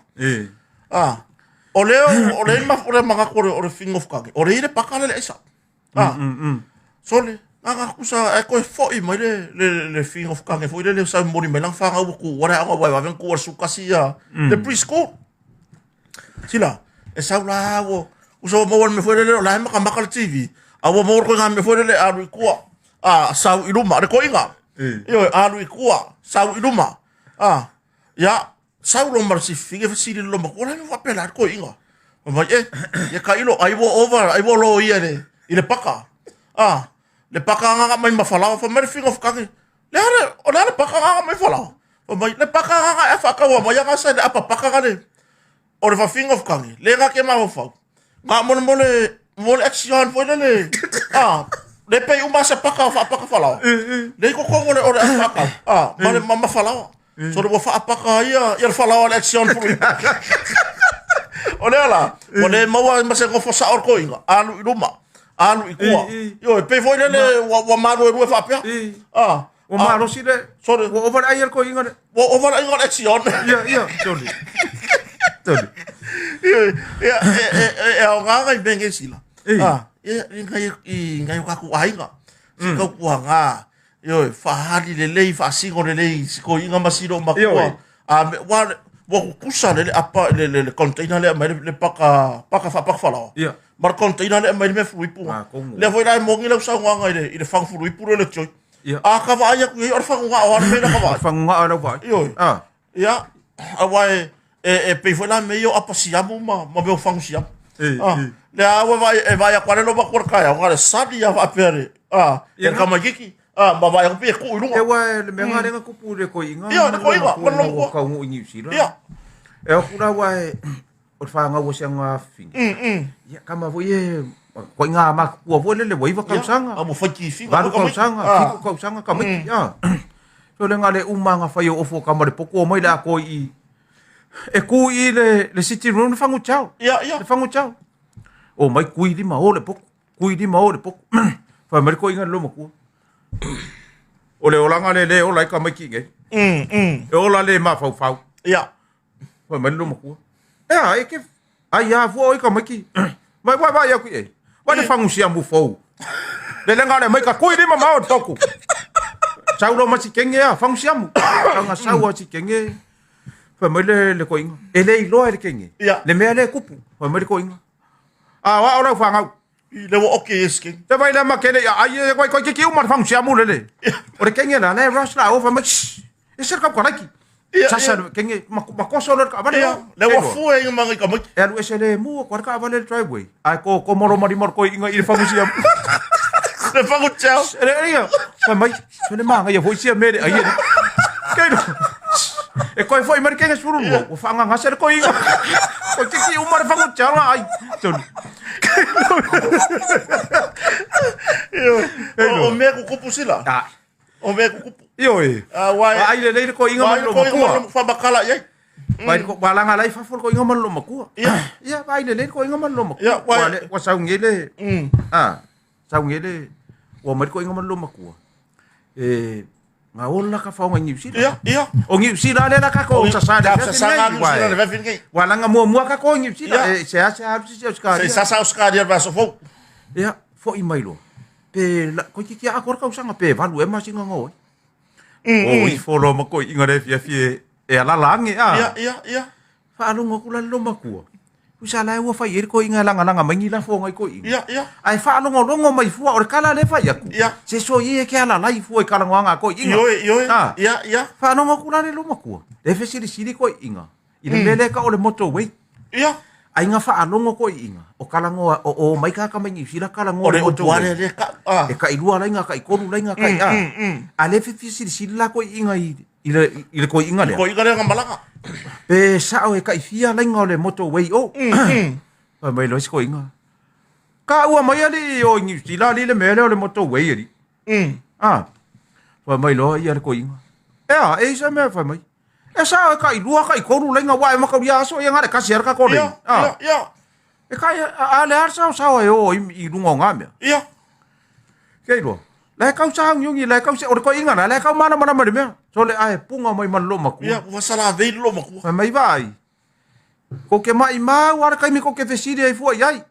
Ah, o lea o lea ma o le manatu o le o le figa ofukangi. O le i le paka le le aisa. Ah. Sole, na kusa e koe foi mai le le le figa ofukangi foi le le sa moni mai lana fanau ua ku ua le aoga ua e vave ku ua sukasi ia le preschool. Sila, e sau la ua usa ua maua le mea foi lele o la e makamaka le TV, a ua maua le koiga mea foi lele alu i tua, a sau i luma, le koiga. Ioe, alu i tua, sau i luma. A, ia, sau lo ma le sififiga e fesili le lomatua, la e faapea la le koiga. Fai mai, e, ia tailo, ai ua over, ai ua loia i le, i le paka. A, le paka agaga mai ma falaoa, fai mai le figa o fukage, le a le, o le a le paka agaga mai falaoa? Fai mai, le paka agaga e whakaua mai aga sa le apa paka ga le, o le wawhinga o fukage, le ngā ke mafaufau. Ngā mole mole, mole action foi le le, a, le pei uma sa paka o whaapaka falaoa. Le i kokongo le o le whaakau, a, ma le ma falaoa. So le ua whaapaka ia, ia le falaoa le action foi. O lea la, ua le maua ma se gofo sao o le koiga, alu i luma, alu i tua. Ioe, pei foi lele ua, ua maluelue faapea. Ah, Ua malosi le, sorry. Ua ova le ai a le koiga le. Ua ova le aiga o le action. Ia, ia, sorry. Sorry. Ioe, ia, e, e, e, e aoga ngai mea nei sila. Ah, ia, i ngai, i ngai o kakou aiga. Si kau kuaga, Ioe, faaali lelei, faasino lelei i si toeaina ma si loomatua. Ioe. A me, ua, ua tutusa le, le apa, le, le, le container lea aumai le, le paka, paka faapaka falaoa. Ia. Ma le container lea aumai le mea fuluipu. Ah, komu. Lea foi la e moni lau saunoaga i le, i le fagu fuluipu lea o le Joy. Ia. A ka vaai atu i ai, o le fagu gao lava le mea la ka vaai. Fagu gao lau vaai. Ioe. Ah. Ia, aua e, e, e pei foi la mea ia o apa siamu ma, ma mea o fagu siamu. E, Ah, e. lea ua vaai, e vaai atu lava le lomatua i le taeao, na o le sali lava faapea le, ah, e le tamaititi, ah, ma vaai atu pei e tuu i luga. E ua le mea nga lenga kupu le koiga. Ia, le koiga, ma le lomatua. Ua kaunuu i Niu Sila. Ia. E o kula ua e, o le whangau o se anga fini. Ia, kama foi e, koe ngā makukua foi lele, ua iwa kausaga. Ia, ua whai ki whina. Valu kausaga, fitu kausaga, ka maiki, ah. So le nga le uma nga whai o ofo ka mare poko o mai le a koi i, e ku i le, le sitting room le whangu chao. Ia, ia. Le whangu chao. O mai kui lima o le poko, kui lima o le poko. Whai mai ko inga le loma kua. O le olanga le le ola i ka maiki ngai. E ola le ma fau fau. Ia. Fai mai le lomatua. E a, e ke, ai a fua oi ka maiki. Mai wai vai aku e. Vai le fangu siamu fou. Le lenga le mai ka kui lima mao toku. Sau lo masi kenge a, fangu siamu. Tanga sau a si kenge. Fai mai le, le koinga. E le iloa e le kenge. Ia. Le mea le kupu. Fai mai le koinga. A wa o lau whangau. I le ua oke e si kenge. Te vai le ma kele ia ai e koi koi kiki uma le fangu siamu lele. O le kenge la le rush la o fai mai. Shh. E se kau kalaiki. Ia, Sasa ia. le kenge ma ma koso le ka vale. Ia, le ua fue i manga i ka maiki. E alu ese le mua ko ka vale le driveway. Ai ko ko moro mari moro koi inga i le fangu siamu. Le fangu chao. E le ia. Fai mai. Se le manga ia foi sia mere ai. Kei no. E koe foi mai kenge suru mo. Ua whaanganga se le koi inga. Ko kiki uma le fangu chao la ai. Tonu. O, o mea kukupu sila. Ah. O mea kukupu. Ioe. Ah, wai. Ai le lei le koiga ma Wai le ko inga makua. ma whamakala i ai. Vai ko walanga lai fafo le koiga ma le makua. Ia. Ia vai le lei le koiga ma le makua. Ia, wai- Wa le wa saungele. Ah. Saungele wa mai le koiga ma le makua. E ngā ola ka whaonga i Niu Sila. Ia, ia. O Niu Sila le la ka ko sasa le Ka feafi sasa nei, ngā Niu Sila wai. le feafi nei. Wa langa mua mua ka ko i Niu Sila. Ia. E se a se a se se Se sasa o skaria le vaso fou. Ia, foi mai loa. Pe la, koe ki kia akora kausanga pe valu e masinga ngoi. O i folo ma koi inga le fia fie e alala ange a. Ia, ia, ia. Whaalongo aku la le makua. Usa la e ua whai e koi inga langa langa mai ni la fo ngai koi inga. Ia, ia. Ai whaalongo longo mai fua o le kala le whai aku. Ia. Se so i e ke ala lai fua i kala ngoanga koi inga. Ioe, ioe. Ah. Ia, ia. Whaalongo aku la le makua. Le fesili sili koi inga. I le mele ka o le motorway. Ia. Ai ngā whaalongo koi inga. O kala ngoa, o, o mai kaka mai New Zealand kala O ngoa le motorway. utuare le ka. Ah. E kai lua lainga, kai kolu lainga, kai a. A le fifi sili sili la koi inga i, i le, i le koi inga lea. Ko inga le nga malaga. Pe sao e kai fia lainga o le motorway o. Pai mai loa si koi inga. Ka ua mai ali o New Zealand ali le mea lea o le motorway ali. Ah. Fai mai loa ia le koi inga. E a, e isa mea fai mai. E sao e kai lua, kai kolu lainga wa e makauria aso ia ngare kasi ara ka kore. Ia, Ah. ia, ia. E kai a le a sao sao e o i lunga o ngā mea. Ia. Kei roa. La e kau sāugiugi, la e kau se, o le koiinga la, la e kau mana mana le mea. So le ae punga mai ma le loomatua. Ia, ua salavei le loomatua. Fai mai vaai. Ko ke mai mau ara kaimi ko ke fesili ai fua i ai.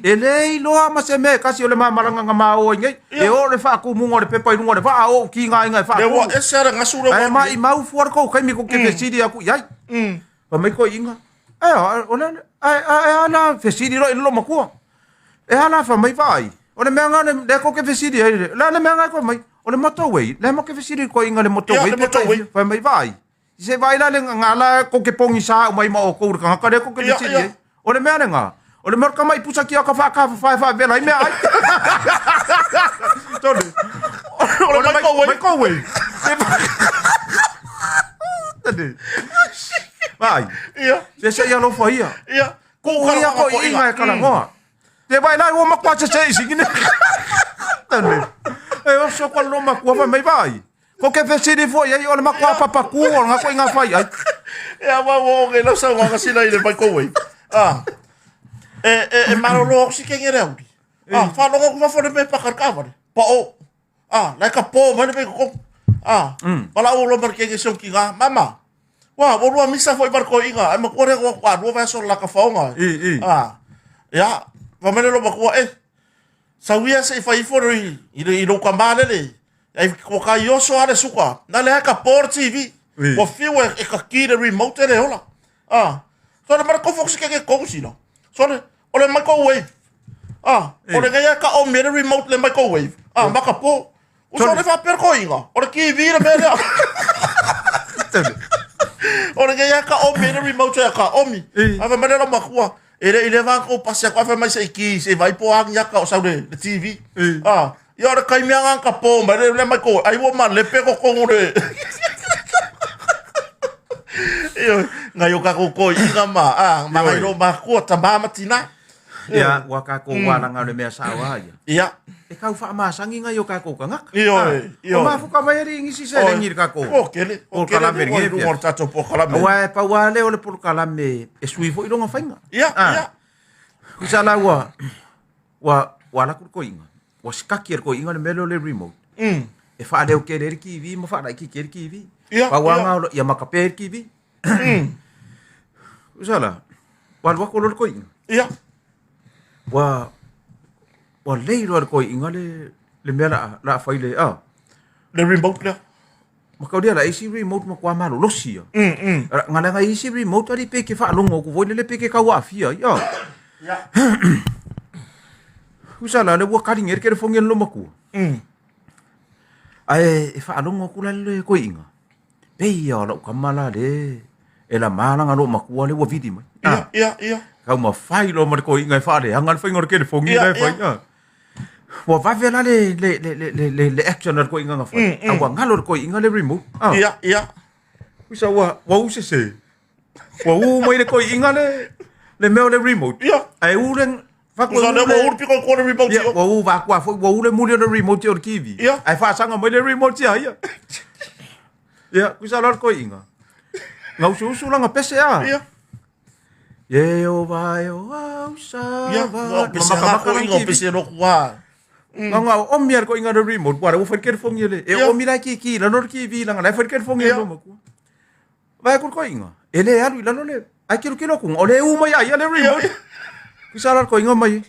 E le iloa ma se mea e kasi o le mamalanga nga ma o ai nei. E o le faakumuga o le pepa i luga o le vaa o ki ngā inga e Le ua faakumu. ese ara ngasu le Ae ua. mai mau fua le kou kaimi ko ke fesili aku i ai. Fai mai koiinga. E o le ae ae ala fesili loa i le loomatua. E ala fai mai vaai. O le mea nga le le ko ke fesili ai le. La le mea nga ko mai. O le motorway. Le mo ke fesili koiinga le motorway. Ia, le motorway. Fai mai vaai. Se vai la le nga la ko ke pongi sa o mai ma o kou le kangaka le ko ke Ia, fesili ia. ai. O le mea le nga. O le mea ka mai pusa ki ka wha ka wha wha vela i mea ai. Tole. O le microwave. Microwave. Tole. Vai. Ia. Se se ia lofa ia. Ia. Ko ia ko inga e kalangoa. Te vai lai o makua se se isi kine. Tole. E o so ko lo makua vai mai vai. Ko ke fesili foi ai o le makua papaku o nga ko inga fai ai. Ia wa wo ke lau sau nga sila i le microwave. Ah. E e e malolo o si kenge le auri. Ah, fa longo ku fa le me pa ka vale. Pa o. Ah, la ka po mai le me ko. Ah. Pala o lo mar kenge so ki nga mama. Wa, wo rua misa foi mar ko inga. Ai ma kore ko kwa rua va so la ka faonga. I, i. Ah. Ia, va mele lo makua e. Sauia se i fai ifo i i le i lo ka malele. Ai ko ka ioso ale suka. Na le ka por TV. Ui. Ua fiu e, e ka ki le remote le hola. Ah. So le mara kofo se ke ko sila. So le o le microwave. Ah, o le ngai ka o me le remote le microwave. Ah, maka po. O so le fa per ko inga. O le TV le me le. Tole. O le ngai ka o me le remote e ka omi. Eh. Ava mara la makua. E le i le va ko pasi ko afa mai se ki se vai po ang ya ka o sau le le TV. Eh. Ah, ia o le kai mea nga ka po mai le le microwave. Ai ua ma le pe ko ko le. Io, ngai o kako ko inga ma, ah, ma ngai ro ma kua ta ma matina. Ia, ua kākou wālanga o le mea saoa ia. Ia, E kau whaamasangi ngai o kākou kangaka. Ioe, Ah, ioe. O mafuka mai ari ngisi se lengi le kākou. o kele, o kele, Polokalame o nge lunga o le tatou polokalame. Aua e paua lea o le polokalame e sui foi longa fainga. Ia, Ah. ia, Kusa la ua, ua, ua laku le koiinga. Ua sikaki e le koiinga le mea lea o le remote. E whaaleo ke le kiwi, ma whaalaiki ke le kiwi. Ia, Paua ia. ngā o ia makapea le kiwi. Kusa la, ua luako lo le koiinga. ia, Ua, ua leilo le koiinga le, le mea la, la whai le, ah. le remote lea. Ma kaulia la isi remote ma kua malo losi ia. Nga langa isi remote ari pe ke whaalongo ku voi le pe ke kau afia ia. Ia, Kusa la le ua karinga e ke le fongi lo makua. Ae e whaalongo ku la le koiinga. Pe ia o lau kamala le e la malanga lo makua le ua vidi mai. ia, ia, ia, Kau ma whai lo ma le koiinga e whaale hanga le whainga o le ke le fongi Ia, le whai. ia. Ua vave la le, le, le, le, le, le, le action a le koiinga nga whai. A ua ngalo le koiinga le remote. Ah. ia, ia. Kusa ua, ua usese. Ua u mai le koiinga le, le mea o le remote. Ia. Ae u le, whaku Kusa le ua uru piko ko le remote Ia, ia. ua u wakua foi, ua u le muli o le remote o le kiwi. Ia. Ae whaasanga mai le remote ia, ia. Ia, kusa la le koiinga. Ngā usu usu langa pese a. Ia, Ye o vai o au sa ia, va. o pese nga ko inga, o pese no kua. Ngā ngā o mia le koiinga le remote, wara ua whaikere fongi le. E Ia. o mira ki ki, lalo le kiwi, langa lai whaikere fongi Ia. le makua. Vai ku le koiinga. E le alu i lalo le, ai kilo kilo kunga, o le u mai ai ia le remote. Kusa la le koiinga mai.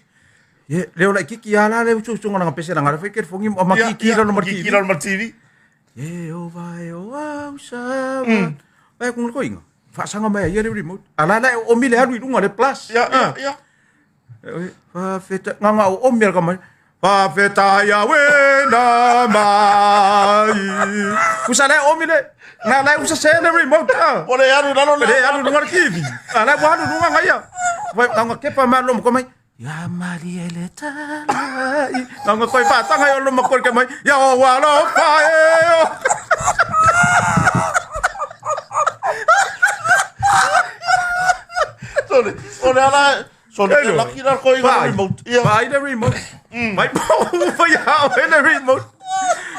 Ye, leo lai kiki ala le usu usu ngana pese langa le whaikere fongi, o ma Ia, ki ki ia, lalo ma ki kiwi. ki lalo ma TV. Ye o vai o au sa va. Vai ku le koiinga. Whaasanga mai ai ia le remote. Ala la o mile alu i lunga le plus. Ia, ia, ia. Whawheta, ngā ngā o omia ka mai. Whawheta ia wena mai. Kusa le o mile, ngā lai usa se le remote. Ah. O le alu lalo le. Le alu lunga le kiwi. Ngā lai walu lunga ngai ia. Wai, ngā ngā kepa mai lomo ko mai. Ia mari e le talai. Ngā ngā koi whātanga i o lomo kore ke mai. Ia o walo whae o. Sorry. O le ala, sorry, Hello. e laki la ko inga le remote. Ia. Vai le remote. Vai po vai hao le remote.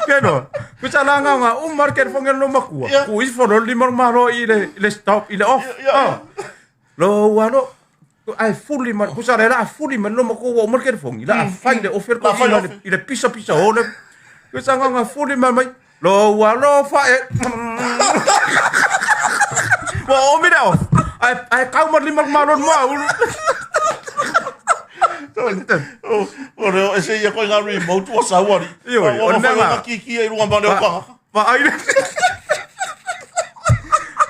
Keno. Kusa la nga nga o market fonge lo makua. Ia. Ku i fo lo lima malo i le le stop i le off. Ia, ia, Ah. Lo wa lo. Ae fuli ma kusa le la fuli ma loma ko wa mo ke fongi la fai le ofe ko i le pisa pisa o le kusa nga fuli ma mai lo ua lo fa e wa o mi leo ai ai kau ma lima ma lo ma ulu. O reo e se ia koe ngā remote ua sau ari. Ioi, o le mea ngā. Ki ki e runga ma leo panga. Ma ai le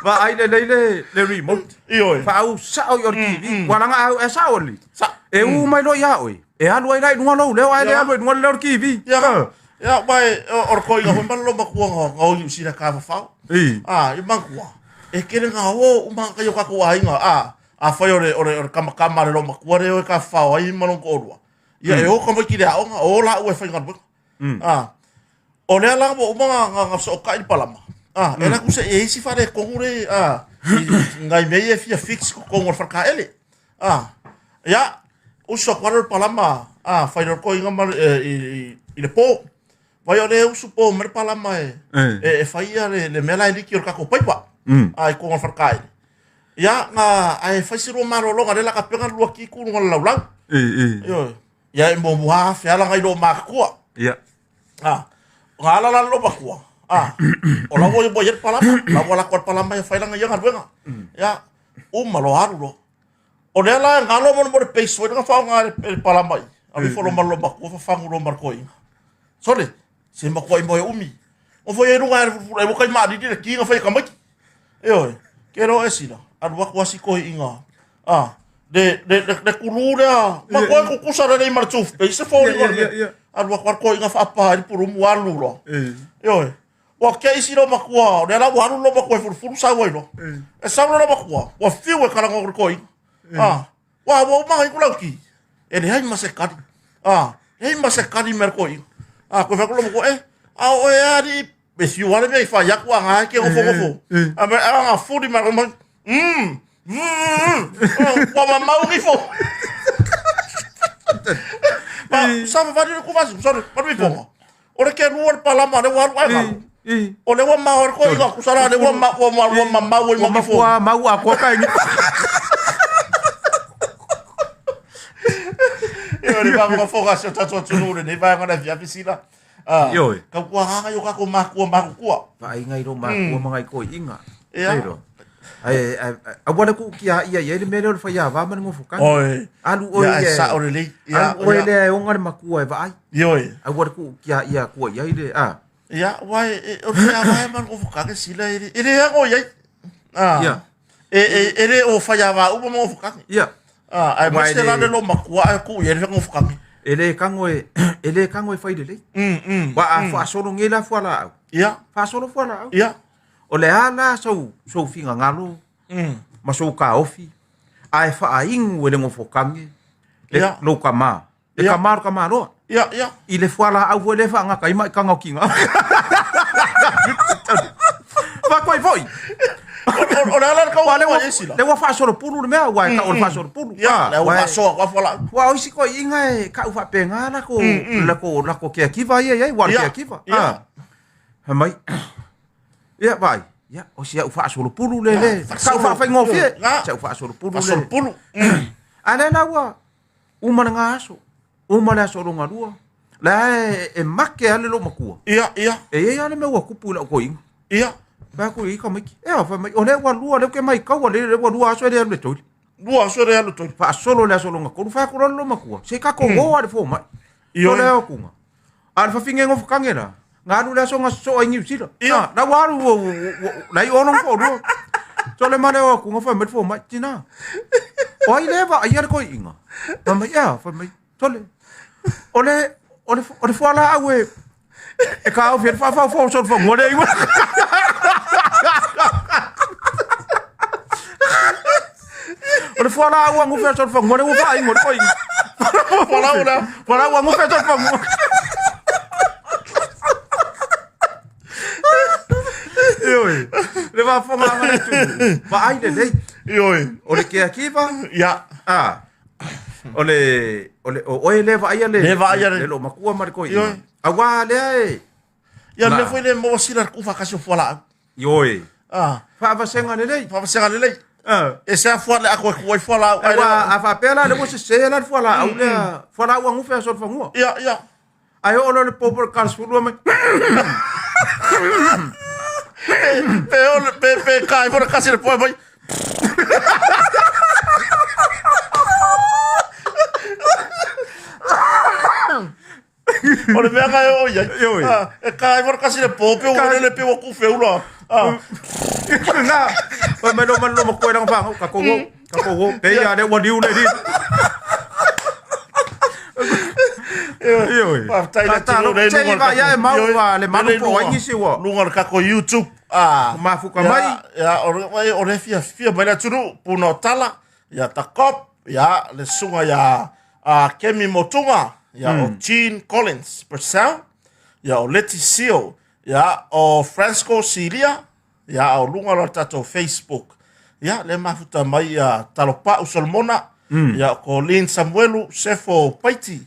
Ma ai le le le remote. Ioi. Fa au sao i o le TV. Wa langa au e sao li. E u mai lo ia oi. E alu ai lai lunga lou leo ai le alu ai lunga leo le TV. Ia. Ia mai o le koinga foi ma le makua nga nga o Niu Sila ka fafao. I. A i makua. E kere nga o uma ka yo ka ko ainga a a fai o le o le o le kama kama le lo makua le o ka fafao ai ma lo ko Ia e o ka mai ki le aoga o la u e fai galuega. A o lea la ua uma nga nga nga so'oka'i le palama a e laku se e isi faaletonu le a ngai mea ia e fia fix totonu o le falekaele a ia usu atu alo le palama a fai le koiga ma i i le po vai o le usu po ma le palama e e fai ia le le mea la e liki o le tatou paipa a i totonu o le falekaele ia nga ae fai se lua malologa le la kapega lua kiku luga o le laulau. Ioe. Ia e muamua afe ala ngai lo makatua. Ia. Ah, nga ala la lo matua. Ah, o la ua ia palama, la ua la ko palama ia failanga ia galuega. Ia, uma lo alu lo. O lea la ngalo mo mo le peiso nga fa nga le palama i. A mi folo malo matua fa fangu lo marko i. Sole, se makua i mo e umi. O foi e runga e e mo kai ma di le kinga fai kamaki. Ioe, ke ro e sila, alu aku asi kohi inga. Ah, le le le, le kulu lea, ma koe kukusa le nei ma le toothpaste, se fō inga le. Alu aku ar kohi inga whaapa i le purumu alu loa. Ioe, ua ke isi lo makua, o lea la ua alu lo makua e furufuru sau ai loa. E sau lo makua, ua fiu e karanga o le kohi. Ah, ua ua uma ai ku lauki. E leai ma se kali. Ah, leai ma se kali me le kohi. Ah, koe whaku lo makua, e, a o e ari, e fiu ale mea i whai aku a ngā ke ngofo ngofo. A me a ngā furi ma mai, ua mamau ki fo. Ma, sa whawhari le kuvasi, sorry, maru i fonga. O le ke rua le palama, le waru ai ngalo. O le ua mao le koe inga kusara, le ua ma, ua ma, ua mamau i maki fo. Ua mau a koa kai. Ia, le whango fonga se o tatou atunuu lenei vaega na fia fisila. Ah, Ioe. Ka kua hanga yo ka ko makua makukua. Vaai ngai ro makua ma ngai koi inga. Ia. Ero. Ai ai a wale ku ki a ia ia le mele o le whai a vā ma le ngofo kani. Oi. Alu oi Ia, e. sa o le lei. Ia, Alu oi le e onga le makua e vaai. Ioe. A wale ku ki a ia kua ia i le a. Ia, wai, e, o le whai a ma ngofo kani sila e le e le ango iai. Ah. Ia. E, e, e le o whai a vā uma ma ngofo kani. Ia. Ah, ai Wai ma se la le- le lo makua ai ku ia le ngofo kani. E le kango e e le kango e whai le lei. Wa a whaasolo nge la fua la au. Ia, Whaasolo fua la au. ia. O le a la sau sau finga ngalo ma sau ka ofi. A e wha ingu e le ngofo kange. Le Ia. lo ka ma. Le Ia. ka ma ka ma loa. Ia, ia. I le fua la au fue le wha ngaka i mai kanga o kinga. Wa koe foi. O le ala le kau Wa le ua wa e sila. le wa whaasolo pulu le mea wa e ka o le whaasolo pulu. Ia, le Wa ua e- soa kwa fua la. Wa o isi koe inga e ka uwha penga la ko la ko la ko kea kiva ia ia wa Ia, kea kiva. ia. Ah. Ha mai. Ia vai. Ia o si au whaasolo pulu le le. Ka uwha whai ngofie. Nga. Sa uwha asolo pulu le. Whaasolo pulu. A le la ua uma le ngā aso. Uma le aso o longa lua. La e, e make ale lo makua. Ia, ia, E ia ale me ua kupu i lau ko inga. ia. Pā ku i ka maiki. E a whai mai. O le ua lua le ke mai kaua le le ua lua aso e le alu le toile. Lua aso le alu toi. Wha solo le aso longa kolu. Wha kura lo makua. Se ka ko hoa le fō mai. Ioe. O le o kunga. A le whawhinge ngofo kange la. Ngā alu le aso ngā soa i New Zealand. Ia. Ah, La ua alu la i ono fō lua. So le male o kunga whai mai fō mai. Tina. O ai le wa ai ale koi inga. Whai mai ea whai mai. Tole. O le o le o le fua la au e e ka au fia wha wha wha so wha ngore iwa. O le fua la au angu fia so wha ngore ua wha ingo koi inga. Fua la au la. Fua la au angu fia so wha ngore. Ioi. Le wā whanga anga le tū. Ma ai le lei. Ioe. O le kea kiva. Ia. Ah. O le o le o oe le vaai le Le vaai ale. le lo makua ma le koi. Ioe. A wā lea e. Ia Na. me foi le maua sila le kufa kasi o fua la au. Ioi. Ah, Whaavasenga le lei. whawasega le lei. E se afua le ako e kuai fualaau. Ai Ua a faapea la le ua sese la le fualaau lea, fualaau agufe aso fanua. Ia, ia. Ai oo loa le popo le kala 12 mai. Pe o pe pe kai fo kasi le poe mai. O le mea kai o ia. Ioe. Ah, e kai fo kasi le po pe o le pe o ku feula. Ah, Na. Fai mai lo man lo mo koe langa whangau, ka kou ka kou pe ia le ua liu le li. Ioe. Faafetai le Talo, atunuu le tei luga o le va ia e tatou- mau Ioe, a le manu le po luga- ai nisi ua. Luga o le tatou YouTube. Ah, Mafuka ia, mai. Ia, o le o le fiafia mai le atunuu, puna o tala, ia Takop, ia le susuga ia Kemi Motuga, ia o Jean Collins Purcell, ia o Leti Sio, ia o Franco Silia, ia o luga o le tatou Facebook. Ia, le mafuta mai ia Talopau Solomona, ia o Colin Samuelu, Sefo Paiti,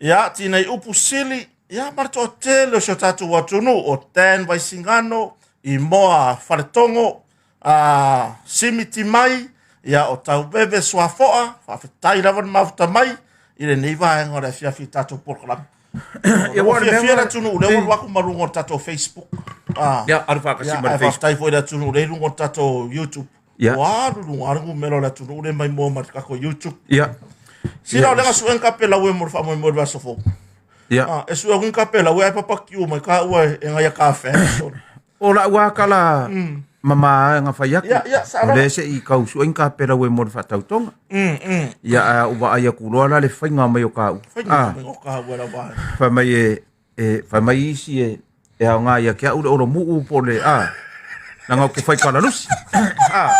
ia Tinei Upu Sili, ia ma le toatele o si o tatou atunuu, o Dan Vaisingano, Imoa Faletogo, a Simi Timai, ia o Tauveve Suafoa, faafetai lava le mafuta mai i lenei vaega o le afiafi i tatou polokalame. Ia, Ua ua le mea fiafia le nga- atunuu lea ua alu atu ma luga o le tatou Facebook. Ah. Ia, alu faakasi Ia, ma le ae Facebook. faafetai foi i le atunuu lea i luga o le tatou YouTube. Ia. Ua alu luga lava le numera o le atunuu lea mai mua ma le tatou YouTube. Ia. Sila o le suega kape lau e mo le faamoemoe i le vaiaso fou. Ia. Ah, e sue atu kape lau e ai papakiu mai ka ua e ngai a kafe. O la ua kala mama nga fai aku. Ia, ia, sa O lava. le se i kau suega ka pela we mo le faatautoga. Ia a ua ai aku loa la le faiga mai o ka u. Faiga Ah, mai o ka ua la vai. fai mai e e fai mai isi e e aoga ia ke au le olo muu po le a. Langa o ke fai kala lusi. Ah.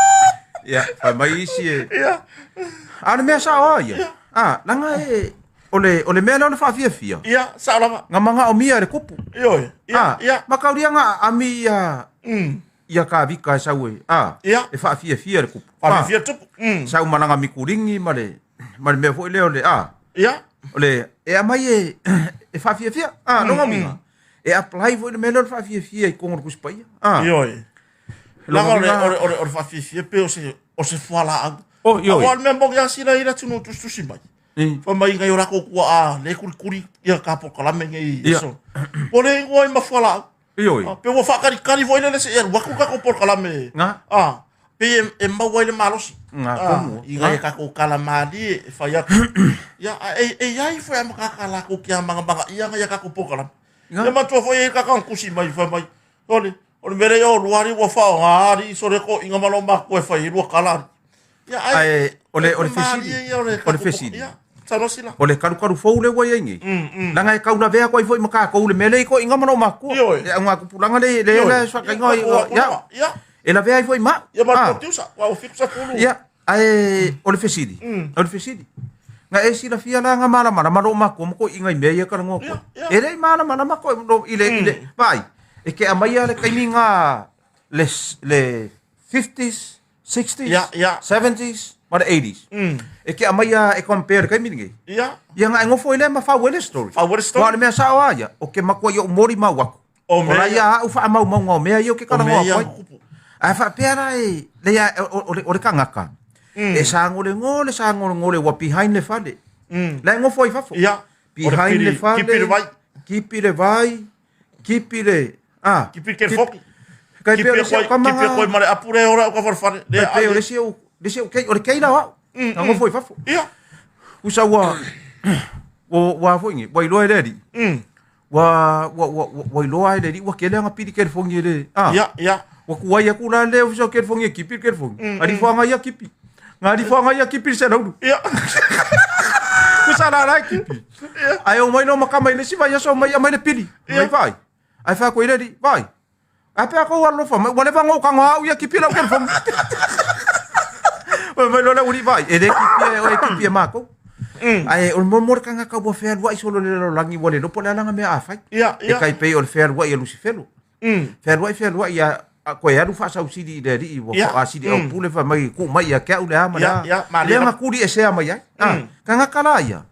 Ia, fai mai isi e Ia. A le mea sa o ia. Ah, langa e o le mea lea o le faafiafia. Ia, sa lava. Nga manga o mia le kupu. Ioe. Ia, Ah, ia. makauria nga ami ia ia ka vika e sau e. Ah, Ia. e faafiafia le kupu. Faafia tupu. Ah, sau malanga mikuringi ma le ma le mea foi lea o le ah, Ia. o le e amai e e faafiafia. Ah, longa minga. E apply foi le mea lea o le faafiafia i kongo le kusipaia. Ah, Ioe. Langa o le Longa o le o le o le faafiafia pe o se o se fualaau. Oh, ioe. Aua o le mea moni lava sila i le atunuu tusitusi mai. Fai mai ngai o lakou kuaʻa le kulikuli ia ka polokalame nei Ia. aso. Ua le igoa ai ma fualaau. Ioe. Ah, pe ua faakalikali foi lele seʻi alu atu takou polokalame. Nga. Ah, pe e, e maua ai le malosi. Nga, Ah, tonu. i ngai e takou kalamalie e fai atu. Ia, a e, e iai foi a makaka lakou kia magamagaʻia ngai a takou polokalame. Nga. Ia matua foi e kaka kusi mai fai mai. Ole, o le mea lea o lua ali ua faaaoga ali so le koʻiga ma loo matua e fai ai lua kala ali. Ia, ai, Ae o le o le malie fesili. ia o le O le takou fesili. Ia, saunoa sila. O le kalukalu fou le ua iai nei. Langa e kaulavea koe foi ma kākou le mea le i koʻiga ma loo makua. Ioe. Le auga kupulaga le le Ioe. le soakaiga Ia, ia. ia, ia. E lavea ai foi ma. Ia ma le Ah. producer, ua o fiku sa pulu. Ia, ae o le fesili. O le fesili. Nga e silafia la nga malamalama loo makua ma koʻiga i mea ia kalagoa koe. Ia, ia. E le i malamalama koe lo i le i le vaai. E ke amaia le kaimi nga le le 50s, 60s, Ia, ia. 70s ma le 80s. E ke amaia e compare le kaimi lenei. Ia, Ia nga e ngofo i le ma fauele story. Fauele story. Wa le mea sao a ia, o ke makua i o mori mau aku. O O mea la ia. ia au wha mau ngau mea ia o ke o mea kalangoa ia koe. kupu. Ae faapea la e le ia o le kangaka. E sāgole gole sāgole gole ua behind le fale. La e gofo ai fafo. Ia. O le Behind le pili- fale. kipi le vai. Kipi le vai. Kipi le ah. Kipi ke foki. Kai Kipi pea o le e isi au koe, kamaga. kipi e koe ma le apu le ora o ka farefare. Le Kai pea o le ai. isi au le isi au kei o le kei la au. Na gofo ai fafo. Ia. Usa ua ua ua foi ngi ua iloa e le alii. Ua ua ua ua iloa e le alii ua kele anga pili kelefogi e le ah. Ia, ia. Ua kuai aku la le ofisa o kelefogi e kipi le kelefogi. Ali fuanga ia kipi. Nga ali fuanga ia kipi le selaulu. Ia. Kusa la la e kipi. Ai o mai no makama i le siva ia so mai mai le pili. Mai vai. Ai fa ko ile di vai. Ai pe ko alofa mai ua leva ngo ka ngau ia kipi lau kelefogi. Mai mai lola uri vai. E le kipi e o e kipi e mako. Ai o mo mo kanga ka ua fealuaʻi solo le lalolagi ua le lopo le alaga mea a fai. Ia, E ia. kai pei o le fealuaʻi a Lusifelo. Fealuaʻi fealuaʻi ia a koe alu faasausili i le alii ua Ia. faasili au pule fai mai kuu mai ia ke au le a ma le Ia, a. ia, malie Le lava. nga kuli e sea mai ai. Ah, kangaka la ia.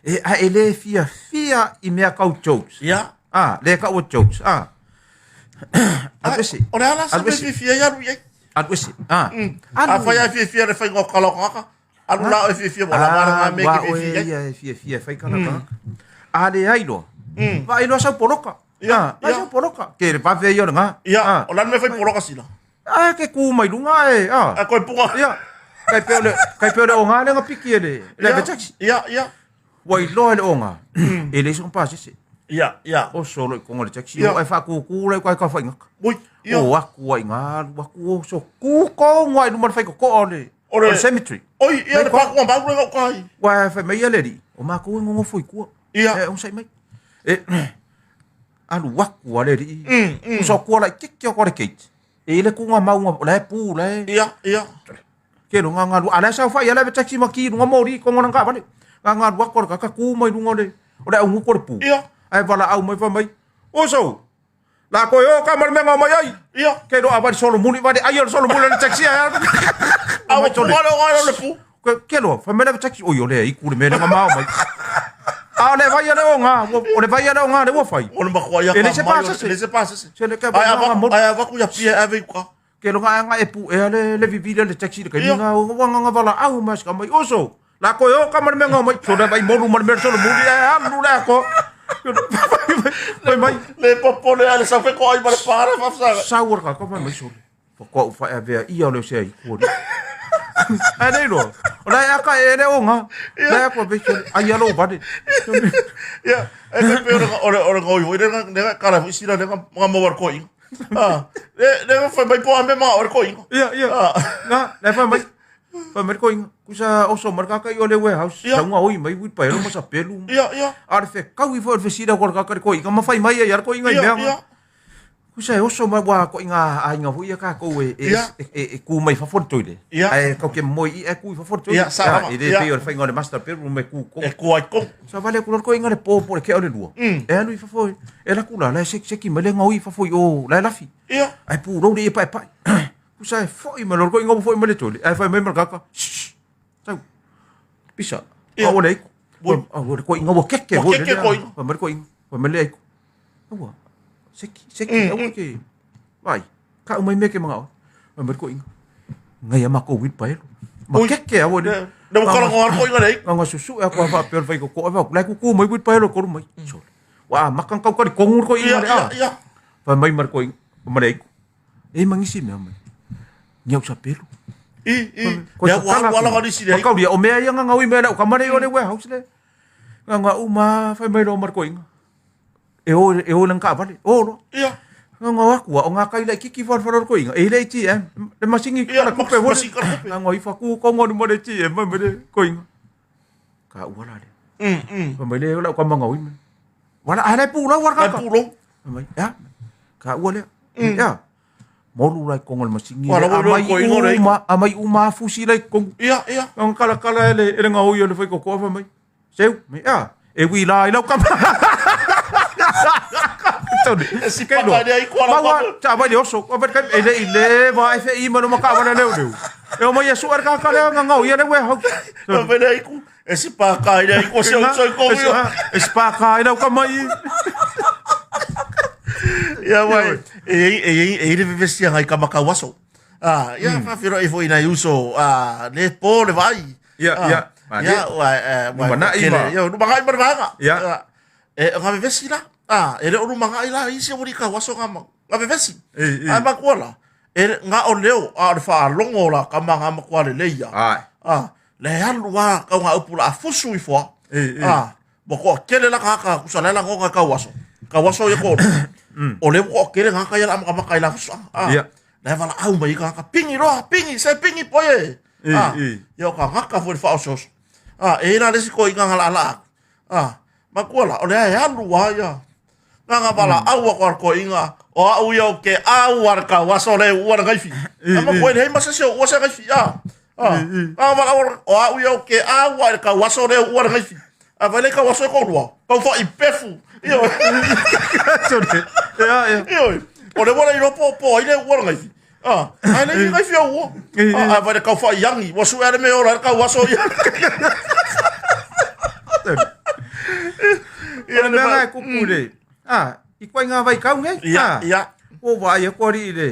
E a e le fiafia i mea kau jokes. Ia. Ah, le kau jokes. Ah. Alu ese. O le ala sa Alu me ese. fiafia ia alu i ai. Alu ese. Ah. A fai ai fiafia le faiga o kala o tagata, alu la oe fiafia ua lava lena mea e te fiafia i ai. Ia e fiafia e fai kala o tagata. A leai loa. Vaai loa sau poloka. Ia, Vaai sau poloka. Ke le vave ia o lena. Ia, o le a le mea e fai poloka sila? A ke ku mai luga e. A koe puga. Ia. Kai pe o le kai pe o le onga le piki e le le taxi. Ia, ia. Ua iloa e le onga. E le so pasese. Ia, ia. Oso loa i koga o le taxi. O e faakuku la i kai ka whaingaka. Ui, ia. O aku ai ngā alu aku o so kuko ngā i luma le whaikoko o le O le- o le cemetery. Oi, ia le pākua mau le ngau kai. Ua whai mai a le ri. O mākou e ngongofo i kua. Ia. E onsa i mai. E alu aku a le ri. Usa o kua lai keke o kore gate. E ile kunga maunga o le pū le. Ia, ia. Ke lo ngā ngalu. A le sau whai a le taxi ma ki lunga mori kongo nanga vale. Ngā ngalu aku o le kaka kū mai lunga o le o le au nguko le pū. Ia. Ai wala au mai wha mai. O sau. La koe o ka mare menga mai ai. Ia. Ke roa wari solo muli wari ai o solo muli le taxi ai. A ua puga le o le pū. Ke roa, wha mele taxi oi o le i kure mele nga mao mai. A o le vai ale o ngā, o le vai ale o ngā le ua whai. O le makua ia E le ka se mai. pasa se. E le se pasa se. Se le ka Ai ngā avaku, molu. ai avaku ia pia ave i uka. Ke roa nga e pu e ale le vivile le taxi le kai Ia. ngā o wanga ngā wala au mas ka mai oso. La koe o ka mare menga mai. So le vai molu mare mele solo muli e alu le ako. Mai mai. Le popole ale sa fe ko ai ma le para whafsaga. Sauar ka ka mai sole. Fa koa u whaea vea ia o leo sea i kua ni. Ai nei roa. O lai aka e le o ngā. Lai ako ve sole. Ai alo vade. Ia, e kai pe o le o le ngoi hoi le le kala fu sila le nga mo war ko inga. Ah, le le fa mai po ame ma o ko inga. Ia, ia. Ngā, lai whae mai. Whae mai ko inga. Kusa oso marka kai o le warehouse. Ia. Taunga oi mai ui paelo ma sa pelu. Ia, ia. A le fe kau i fo le fesira ko le kaka ko inga ma whai mai e ia ko inga i Ia, mea. ia. Kusa e oso mai wā ko inga a inga hui a ka kou e Ia. e e e ku mai fafo toile. Ia. Ai kau ke moi i e ku i fafo toile. Ia, sa lava. E le Ia. pe o le whainga o le master bedroom me ku ko. E ku ai ko. Sa vale ku ko inga le po po le ke o le lua. E alu i fafo e la kula la se se ki mele ngau i fafo i o la lafi. Ia. Ai pu ro le e pai pai. Kusa e foi ma lo ko inga foi ma le toile. Ai fai mai ma kaka. Tau. Pisa. Ia. A o le iku. Oi. A o le ko inga wa keke. Wa keke ko inga. Fai mai ko inga. Fai mai le iku. Aua. Seki, seki, aua ke. Vai. Ka umai me ke mga o. Fai mai ko inga. Ngai ama ko wit paelo. Ma Oi. keke aua le. Le mo kala ngo ko inga nei. Nga susu e ako fa pel fai ko ko ava lai ku ku mai wit paelo ko mai. So. Wa makan kau kari kongur ko Ia, inga le ia, a. ia. Fai mai mar ko inga. Mai iku. E mangisi mea mai. Niau sa pelu. I, i. Ko Le sa wa kala wa la ku. ngari sila. Makau ria o mea ia nga ngau i mea lau kamare o le warehouse le. Nga nga uma fai mai lo mar ko inga. E o e o nang ka vale. O lo. Ia. Nga nga aku o nga kai lai kiki far far ko inga. E le ti e le masingi Ia, kala kupe wo. masingi kala kupe. Nga nga i fa ku ko ngo ni mo le ti e mai mai ko inga. Ka ua la le. Fai mai le lau ka manga ui mai. Wala a le pu la war Lai ka. pu lo. Fai mai ya. Ka ua le. Ya. Molu lai kongo le masingi. Wala, le, wala, amai ko inga le. uma amai uma fusi lai kongo. Ia, ia. Ang kala kala ele ele ngau yo le fai ko ko fa mai. Seu, mai a. E wi la i lau ka. Tony. E si paka ni ai ko ala Maua, ko. ta vai le oso. Ko vai kai ele i le va e i ma no maka wala leu leu. E o mai e su ar ka ka le nga ngau ia le we hau. Fa nei ku. E si paka ni ai ko se o tsoi ko yo. E spa ka i lau ka mai. Ia wai. E e e e le vevesi ngai ka maka waso. Ah, ia fa firo e foi na uso. Ah, le po le vai. Ia, ia. Ia, wa wa. Lumana'i ma. Ia, lumangai ma le vaega. Ia. E nga vevesi la. Ah, e le o lumangai la isi o ka waso nga ma. Nga vevesi. E, e. Ai makua la. E nga o leo a o le faalogo la ka ma nga makua le leia. Ai. Ah, le alu a kau nga upu la a fusu i foa. E, e. Ah, mo ko kele la kaka kusa le la ngonga kau waso. Kau waso ia ko. O le ko kele nga ka ia la maka i la fusu. Ah. Ia. Le wala au mai ka ka pingi roa, pingi, se pingi poe. E, Ah, e. ia o ka ngaka fo le whaososo. Ah, e ina lesi ko inga ngala ala. Ah, makua la, o le ai alu a ia. Nga nga wala au a ko ko inga. O au ia o ke au ar ka waso le ua na gaifi. Ama koe hei masa se o ua se gaifi. Ah, ah. Nga wala au o au ia o ke au ar ka waso le ua na gaifi. A vai le ka waso e ko rua. Kau wha i pefu. Io, Tony. Ia, ia. io. O le wala i ropo po ai le ua na gaifi. Ah, ai le gaifi au ua. Ah, vai le kau wha i yangi. Wasu e ale me ora ka waso ia. Ia le mea ngai kupu le. Ah, i koe ngā vai kau ngai? Ia, Ah. ia. O vai e kori i le.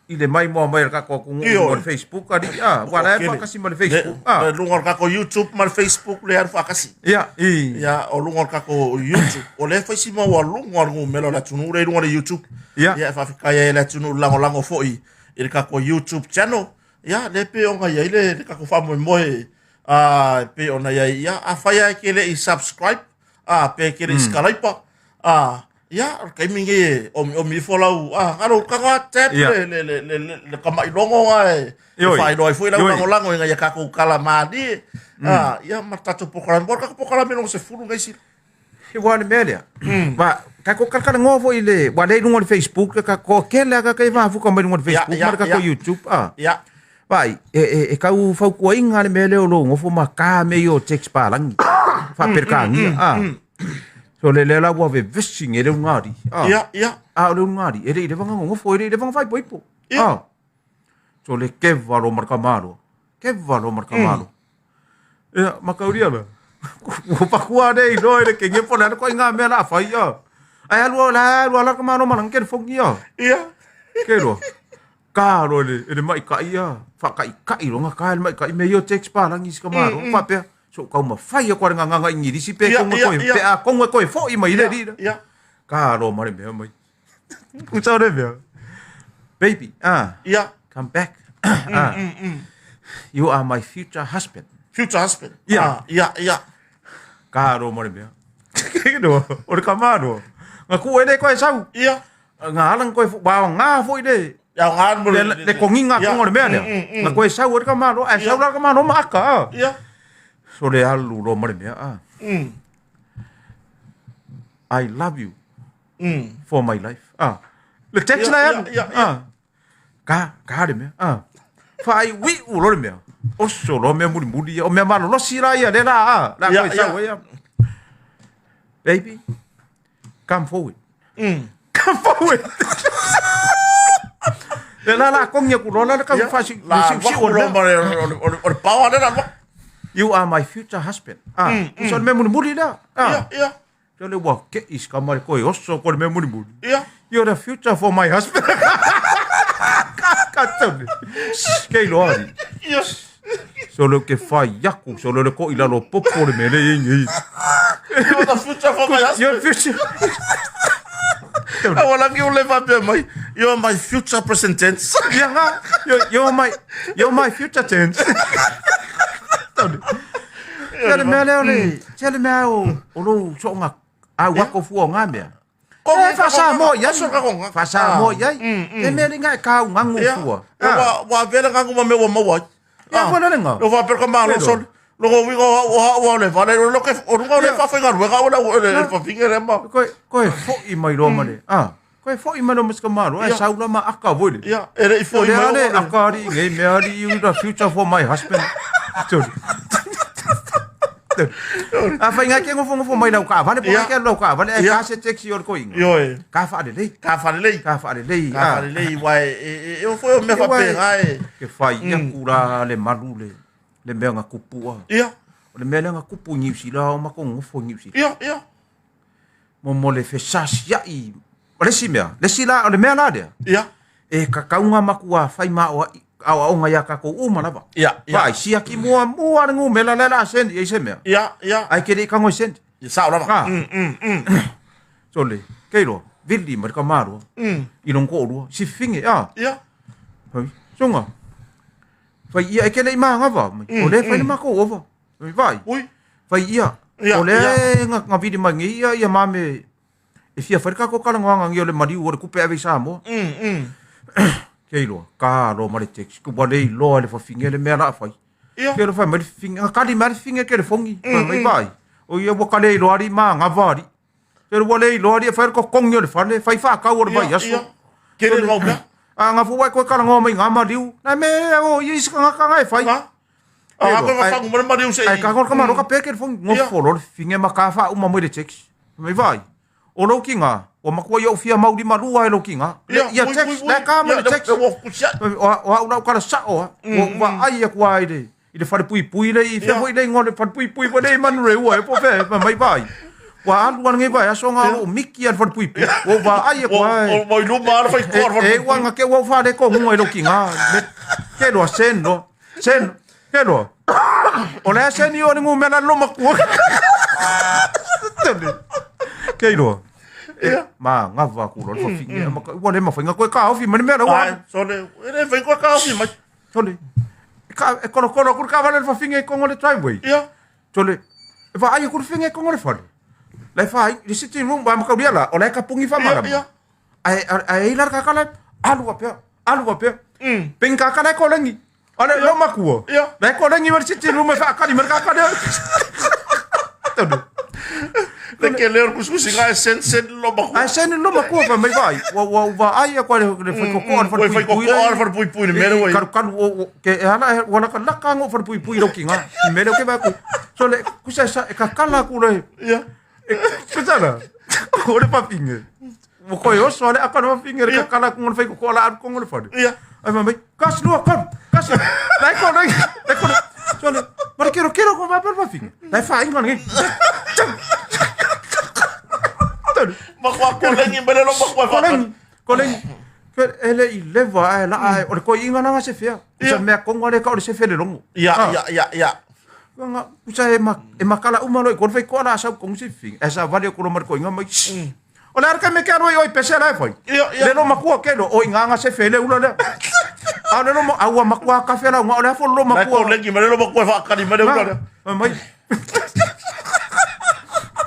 i le maimoa mai a le tatou atunuu i luga o le Facebook alii a, aua o la e faatasi ma le Facebook a. Le luga o le tatou YouTube ma le Facebook lea alu faatasi. Ia, i. Ia, o luga o le tatou YouTube, o lea e fai si maualuga o le numera o le atunuu lea i luga o le YouTube. Ia. Ia, e faafetai ai i le atunuu lagolago foi i le tatou YouTube channel. Ia, lea e pei ona i ai le, le tatou faamoemoe a, e pei ona i ai. Ia, afai lava e te le i subscribe, a, pe e te le i sikalaipa, a, ia, o le taimi lenei e omiomi ifo lau, a, na lou tago lava tap le, le, le, le, le, le tamailogo na e, e faailoa ai foi lau lagolago ina ia tatou tala malie, a, ia, ma le tatou polokalame. Ua o le tatou polokalame lona 10 lenei sila. Aua o le mea lea, ma tatou talatalanoa foi i le, aua o lea i luga o le Facebook le tatou, toatele lava tagata ia e mafuta mai luga o le Facebook ma le tatou YouTube a. Vaai, e tau fautuaina le mea lea o lou nofo ma ta mea ia o text palagi, faa-Peretania a. So le lea la ua vevesi nei le ulugalii a. A o le ulugalii e le i leva ona nonofo, e le i leva ona faaipoipo a. So le keva loa ma le tamaloa, keva loa ma le tamaloa. Ia, mataulia la. Ua patua nei iloa e le kenge po o le a le ituaiga mea o le a fai a. Ae alu la alu ala ka malo malanga telefoni ia. Ia. Ke loa. Ka loa le e le maitaʻi ia, faataʻitaʻi loa ka le maitaʻi mea ia o text palagi si ka malo. Faapea, so taumafai atu lava i le gagana Igilisi pe kongo e toe pe a kongo e toe foi mai le alii la. Ia. Ka loa ma le mea mai. Usa o le mea. Baby, ah. Ia. Come back. Ah. You are my future husband. Future husband. Ia. Ah, ia, ia. Ka ro ma le mea. Ke no, o le kama no. Nga ku ele koe sau. Ia. Nga alang koe wa nga foi le. Ia nga mo le le konginga kongo le mea lea. Nga koe sau o le kama no, ai sau la kama no ma aka. Ah. Ia. So le alu lo ma le mea. Ah. I love you. For my life. Ah. Le text la alu. Ah. Ka, ka le mea. Ah. Faaiuiu loa le mea. Oso loa mea mulimuli ia. O mea malolosi la ia, le la, ah. La koe sau ai, ah. Baby, come forward. Come forward. Le la la kongi aku loa la le kau faasi. La, waku loa ma le, o le paoa le la lua. You are my future husband. Ah, mm, So le mea mulimuli lea. Ah. Ia, ia. Ia le ua ke'i si kama le koe oso ko le mea mulimuli. Ia. You're the future for my husband. Ka, ka tau le. Kei loa ali. Ia. So le ke whai aku, so le ko i lalo popo le mele i ngi. You're the future for my husband. You're the future. Aua lagi o le faapea mai, you're my future present tense. Ia nga, you're my future tense. Tau le. Tia le mea lea o le, tia le mea o, o lou soonga au ako fua o ngā mea. E whasamoa i ai. Whasamoa i ai. E mea le ngā e kāu ngangu fua. Ua, ua avea le ngangu ma mea ua maua ai. Ia, fua le nga. Lo whapea ka malo sol. Lo ngo winga o ha o le vale lo ke o runga o le whawhengaruega o le le whawhinga le ma. Koe koe foi mai loa ma le. Ah. Koe foi mai loa ma se malo. Ai sau la ma aka voi le. Ia, e le i foi mai. Le aka ari ngai mea ari you the future for my husband. Sorry. A whai ngai ke ngofo ngofo mai lau ka vale po ke lau ka vale e ka se taxi o le koinga. Ioe. Ka whaalelei. Ka whaalelei. Ka whaalelei. Ka whaalelei wai e e o foi o mea whapenga e. Ke whai aku la le malu le le mea nga kupu a. Ia. O le mea lea nga kupu i Niu Sila o makou ngofo i Niu Sila. Ia, ia. Mo mo le fesasia'i o le isi mea, le isi la, o le mea la lea. Ia. E kakau ngā makua whai mā o aoaoga iā kākou uma lava. Ia, ia. Vaai, siaki muamua le numera lea o le a send i ai se mea. Ia, ia. Ae ke le i kago e send. Ia, sao lava. Ah. So le, kei loa, vili mai le tamaloa. I lona toalua, sififine, a. Ia. Hai, soga. Fai ia e ke le i māgava mai. O lea e fai le matou ova. Mai vaai. Ui. Fai ia. Ia, O lea e nga vili mai nei ia ia mame e fia fai le tatou talanoaga nei o le maliu o le tupe ave i Samoa. Kei loa, ka loa ma le text, ua le iloa e le fafine le mea la a fai. Ia. Kei loa fai mai le fafine, nga kali mai le fafine telefoni. Fai mai vaai. O ia ua ka le iloa alii māgava alii. Kei loa ua le iloa alii e fai le totogi o le fale, fai faatau o le vaiaso. Kele le mau mea. A nga fua e koe talanoa mai ngā maliu. Nai me o ia isi kangaka nga e fai. Nga. A koe whakangu mai le maliu se i. Ai ka ngol ka maro ka peke le fongi. Ngofo lo le finge ma ka wha uma mai le text. Mai vai. O lou ki ngā. Ua matua i ou fia mauri malua e lou ki ngā. Ia text. Le ka mai le text. O au lau kala sao a. Ua ua ai aku ai le. I le whare pui pui le i. Fea foi le ingoa le whare pui pui le i manu re ua e po fe. Mai vai. Ua alu ana nei vaiaso nga o miki a le falepuipui. Ua ou vaai aku ai. O mai luma ala whai koa E ua nga ke ua whare ko ngunga i loki ngā. Ke loa sen no. Sen. Ke loa. O le sen i o le ngumela lo makua. Tele. Ke loa. Ia. Ma ngava ku lo le whawhinge. Ua le mawhainga koe ka ofi mani mea la ua. Ai, sole, e le whai koe ka ofi mai. Sole. Ka e kolokolo ku ka vale le whawhinge i kongo le driveway. Ia. Tole, e vaai aku le fenga e kongo le fale. La e whai, le sitting room, wa makauria la, o la e kapungi wha marama. Ia, ia. Ai, ai, ai la kakala, alu apea, alu apea. Ping kakala e kolengi. Ale, lo makua. Ia. La e kolengi ma le sitting room e whaakari ma le kakala. Tole. Le ke leo kuskusi nga e sen sen lo makua. Ai sen lo makua pa mai vai. Wa wa wa ai a kwa le le whai koko le Ua whai koko le whai pui pui le mere wai. Karu karu o ke e ala e wana ka laka ngo whai pui pui roki nga. I mere o ke vai ku. So le kusa sa e kakala ku le. Ia. Kusa la. O le papinge. Mo koe oso ale aka no papinge le kakala ku ngol whai koko ala aru kongo le whare. Ia. Ai mai kasi lua karu. Kasi. Lai ko lai. Lai ko. So le mara kero kero ko vai papinge. Lai wha inga ngi. Tolu. Makua kolengi mere lo makua whakari. Kolengi, kolengi. Ke ele i leva ai la ai o le koi inga nanga se fea. Usa mea konga le ka o le se fele longo. Ia, ia, ia, ia. Nga usa e ma e makala uma lo i kon fai ko ala sa kong se fi. E sa vale ko lo mar ko inga mai. O le arka me ke aro i oi pese la e fai. Ia, ia. Le lo makua ke lo o inga nga se fele ula le. A le lo ma aua makua ka fela nga o le afo lo Lai makua. kolengi mere lo makua whakari mere ula le. Ma mai.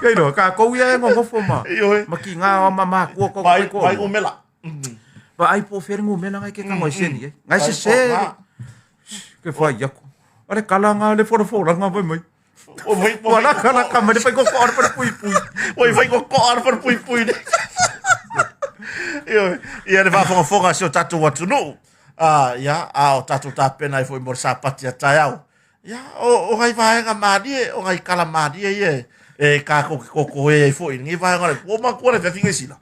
Kei lo ka kou ia e ngongofo ma. Ioe. Ma ki ngā ma makua ko Mai, ko. mai umela. Pa ai po fere ngu mena ngai ke ka ngoi seni e. Ngai se se. Ke whai aku. Are kala ngā le fora fora ngā vai mai. O whai Ua la kala ka mai le whai koko ara pare pui pui. O whai koko ara pare pui pui ne. Ioe, ia le whaafongafonga se o tātou atunuu. Ah, ia, a o tātou tāpena i fo i mo le sāpati a taeao. Ia, o, o ngai vaega mārie, o ngai kala mārie ia e, e kākou ke koko e ai foi. Ngai vaega le, o makua le whiawhinga i sila.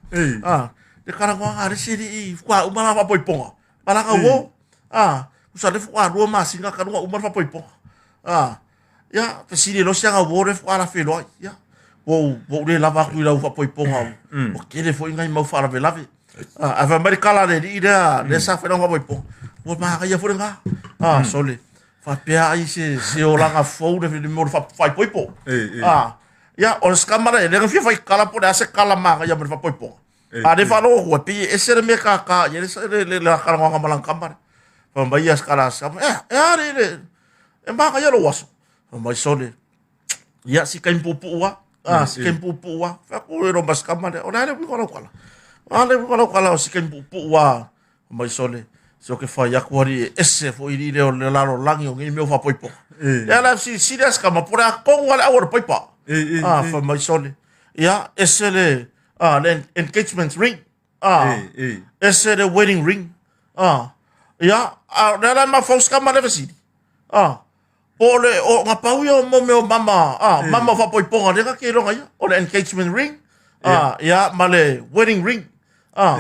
Ah, le karangoanga le siri i whakua uma la whapoiponga. Malanga wo, ah, kusa le whakua rua masinga karunga uma le whapoiponga. Ah, ia, fesili lo sianga wo le whakua la wheloai. Ia, wo, wo le lava aku i lau whapoiponga. O kere foi ngai mau whaarawe lave. Ah, a whamari kala le ri lea, le sa whenau whapoiponga. Ua maha ia fore ngā. Ah, sole. Whapea ai se, se oranga fou le le mo le whaipoipo. Ah, ia, o le skamara e lenga fia whai kala po le ase kala maga ia mo le whaipoipo. A le whalo hua, pi e ese le mea ka ka, ia le sa le le le kala nganga malang kamare. Wha mai ia skala skama, e, e a le le, e maga ia lo waso. Wha mai sole, ia si kain pupu wa, ah, si kain pupu wa, wha ku e ro mas kamare, o le ale wiko lau kala. Ale wiko lau kala o si kain pupu wa, mai sole, se o ke whai aku ari e ese fo i rire o le lalo langi o ngi meo whapoipo. Ia la si serious ka ma pore a kongu ale awa paipa. Ah, wha mai sole. Ia, ese le, ah, le engagement ring. Ah, ese le wedding ring. Ah, ia, ah, le ala ma fauska ma le vesiri. Ah, o le, o ngā pau ia o mo meo mama, ah, mama whapoiponga le ka ke longa ia, o le engagement ring. Ah, ia, ma le wedding ring. Ah,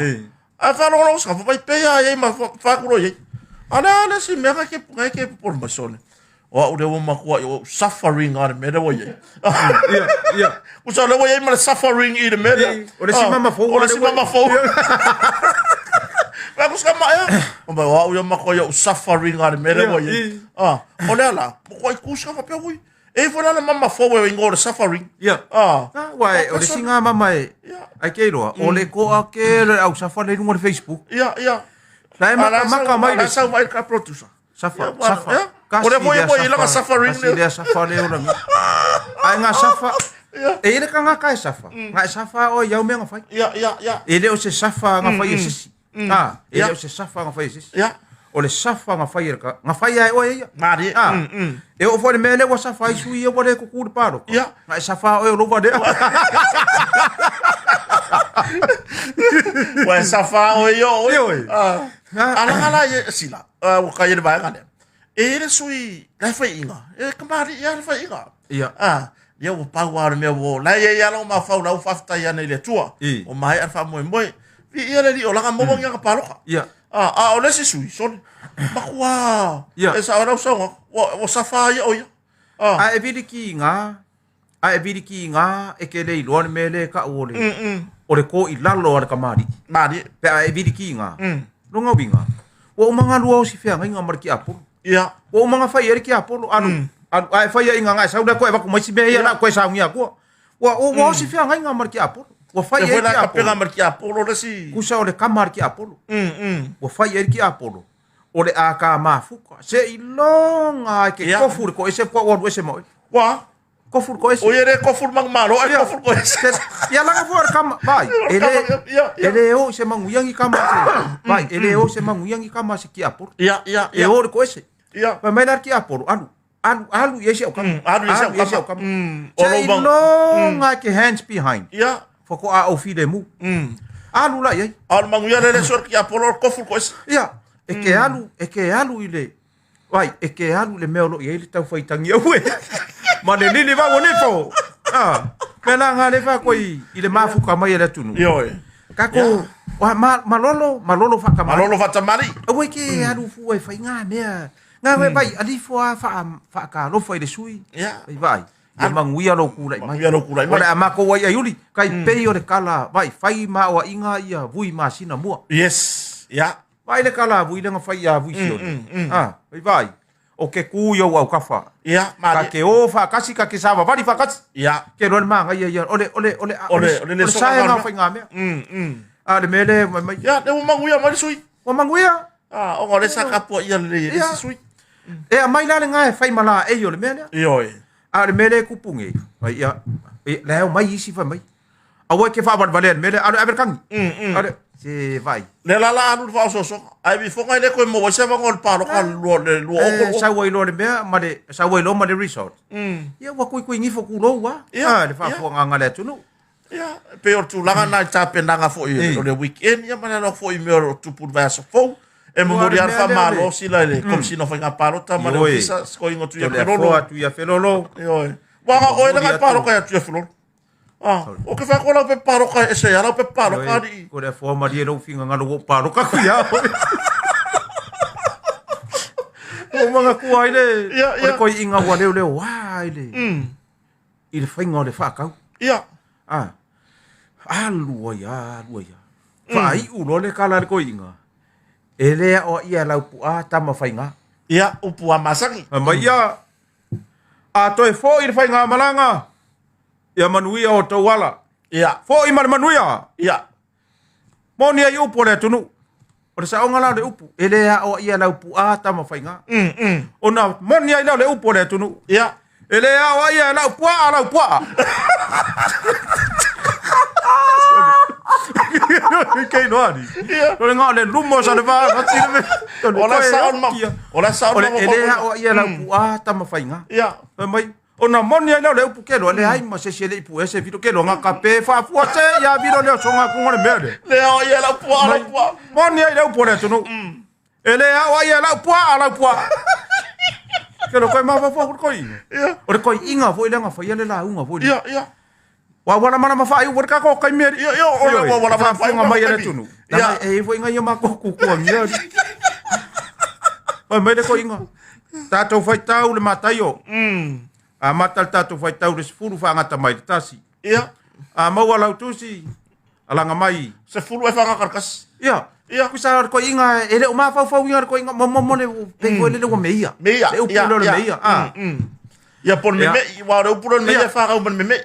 a whalongolongo sa whapai pea ai ma whakuro ai. A le ale si mea ke ngai ke popolo mai sole. O au le wama kua i o suffering a le mea le wa iai. Ia, ia. Kusa le wa iai ma le suffering i le mea lea. O le si mama fou O le a le si mama fou. Wha kusa ma ea. O mai o au ia makua i o suffering a le mea le wa iai. Ah, o le ala, mo kua i kusa whapea ui. E fo le mama fou e ingo le suffering. Ia. Ah. Ah, wa e, o le singa mama e. Ia. Ai ke iloa, o le koa ke le au safa le lunga le Facebook. Ia, ia. La e maka maka mai le La sau mai ka producer. Safa, Ia, wa- safa. ia. Kasi O le moi lea moi ilanga suffering Kasi lea. lea safa le ola mi. Ai ngā safa. Ia. E ile ka ngā kai safa. Ngā e safa o iau mea ngā whai. Ia, ia, ia. E le o se safa ngā whai e sisi. Ah, e Ia. le o se safa ngā whai e sisi. Ia. O le safa ngā whai e ka. Ngā whai ai oe ia. Mari. Ah. E o fo le mea le ua safa ai sui ia ua le kuku le paro. Ia. Ngā e safa oe o lova lea. Ua e safa o i o. Ioe. Ah. Ah. Ala ala e sila. Ah, ua kai ele vaega lea. E ele sui la whai inga. E kamari ia le whai inga. Ia. Ah, ia ua pau a le mea ua la ia ia lo ma fau lau whaftai ana i le tua. I. O mai ar wha moe moe. Vi ia le li o langa moa ngia ka paloka. Ia. Ah, ah, o le si sui, sole. Makua. Ia. E sa o lau saunga. Ua, ua safa ia o ia. Ah. A e vili ki ngā. A e vilikiga e ke le iloa le mea lea e tau o le o le to i lalo a le kamali'i. Malie. Pe a e vilikiga, lona uiga, ua uma ona lua osi feagaiga ma le tiapolo. Ia. Ua uma ona fai i ai le tiapolo, alu, alu, a e fai ai gaga e sau lea toe avatu mai si mea ia o le a ou toe saunia atua. Ua, ua osi feagaiga ma le tiapolo. Ua fai E i ai foi le la kapega tiapolo. ma le tiapolo le isi. Tusa o le kama a le tiapolo. Ua fai i ai le tiapolo. O le a ka mafuta. Seiloga e ke tofu le toese faatoa ou alu ese ma oe. Ua. Tofu le toese. O ia le tofu le manumalo ae tofu le toese. Ia laga foi o le kama, vaai, e le, e le o i se manuia ni kama se, vaai, e le o i se manuia ni kama se tiapolo. Ia, ia, E o le toese. Ia. Fai mai la le tiapolo, alu, alu, alu i ai si au kama. Alu i ai si au kama. Seiloga e ke hands behind. Ia. Faatoa ou filemu. Alu la i ai. A o le manuia lea le sua le tiapolo o le tofu le toese. Ia, e ke alu, e ke alu i le, vai, e ke alu i le mea o lo o i ai le taufaitagi au e. Ma le lili vau o nifo. Ah, mea la nga le fa koi i le mafuka mai e le atunuu. Ioe. Kako, wa, ma, malolo, malolo whakamari. Malolo whakamari. Aua e ke alu fua e whai ngā mea. Ngā mea vai, alifo a wha, whaakalofa i le sui. Ia. Vai, vai. Ia manuia lou tulai mai. Manuia lou tulai mai. O le a makou ai ai uli, kai pei o le kala, vai, fai ma oa inga ia vui masina mua. Yes. Ia. Vai le kala vui le nga fai ia vui sione. Ah, vai vai. O ke ku i au au kafa. Ia, Ka malie. ke o whakasi, ka ke sawa wari whakasi. Ia. Ke roa le maanga ia ia. Ole, ole, ole, Ole, ole le ole soka sae ngā ngā whai ngā mea. A le mele, mai mai. Ia, le ua manuia mai le sui. Ua manuia. Ah, ona o le sa kapua ia le le Ia. si sui. E a mai la le ngā e whai mala e i o le mea lea. Ioe. A le mea lea e kupu nei. Ai ia, e, le au mai isi whai mai. Aua e ke whaavalevale le mea lea, alo ave le kangi. Alo, se vai. Le la la alu le faaosoosoga. Ae vifoga e le koe maua ai se avanoa o le paloka le le lua E, oko lua. sau ai loa le mea, ma le, sau ai loa ma le result. Ia, ua kuikui ngifo kulou a. Ia, Ah, le faafuagaga le atunuu. Ia, e pei o le tulaga na i tapenaga foi o le weekend, ia ma le alofa foi i mea o lo o tupu i le vaiaso fou. E momoli lava le faamalo sila i le Komesina o Faiga Palota ma le Ofisa Sikoiga o Tuia Felolo. Ioe. Tuia Felolo. Ioe. Ua aga oe le gai paloka ia Tuia Felolo. Ah, o ke whai ko lau pepa paloka e ese ia lau pepa paloka alii. Ko le afoa malie lou fingagalo ua ou paloka aku ia oe. Ua ou manatua ai le, o le koiiga ua leoleoā i le, i le faiga o le faakau. Ia. Ah, alu ai lava, alu ai lava. Faaiu loa le kala a le koiiga, e le aoaia e Laupu'a tama faiga. Ia, upu a masani. Fai mai ia, a toe foi le faigamalaga, ia manuia o tou ala. Ia. Foi ma le manuia. Ia. Moni ai upu o le atunuu. O le saoga la o le upu, e le aoaia e Laupu'a tama faiga. Ona moni ai lea o le upu o le atunuu. Ia. E le aoaia e lau puaa lau puaa. Kei noa ni. Ia. O le ngā o le lumo sa le vā. O la sao le ma. O la sao O le le e le aoaia e lau puaa tama faiga. Ia. Fai mai, ona moni ai lea o le upu ke loa, leai ma se isi e le i pue se vilo ke loa ngā kape faafua se ia vilo lea o soga kuga le mea lea. Le aoaia e lau puaa lau puaa. Moni ai le upu o le atunuu. E le aoaia e lau puaa lau puaa. Ke loa koe mafaufau ko le koiiga. Ia. O le koiiga foi lea na faia le lauga foi lea. Ia, ia. Ua wala mana ma whaai ua kako kai mea. Ia, ia, o le ua wala mana whaai ua mai e le atunuu. Ia. Ia. E foi ngai ma ko kukua ngia. Pai mai le koiiga. Tātou whaitau le mataio. A mata le tātou whaitau le 10 whaangata mai le tasi. Ia. A maua lau tusi, alanga mai. 10 e whangakarkasi. Ia. Ia. Kusa o le koiiga, e le o mafaufau ia le koiiga, mo mo mo le pe foi le le ua meia. Meia. Le upu le le meia. Ah. Ia po le meme, wa le upu le meia whakau ma le meme.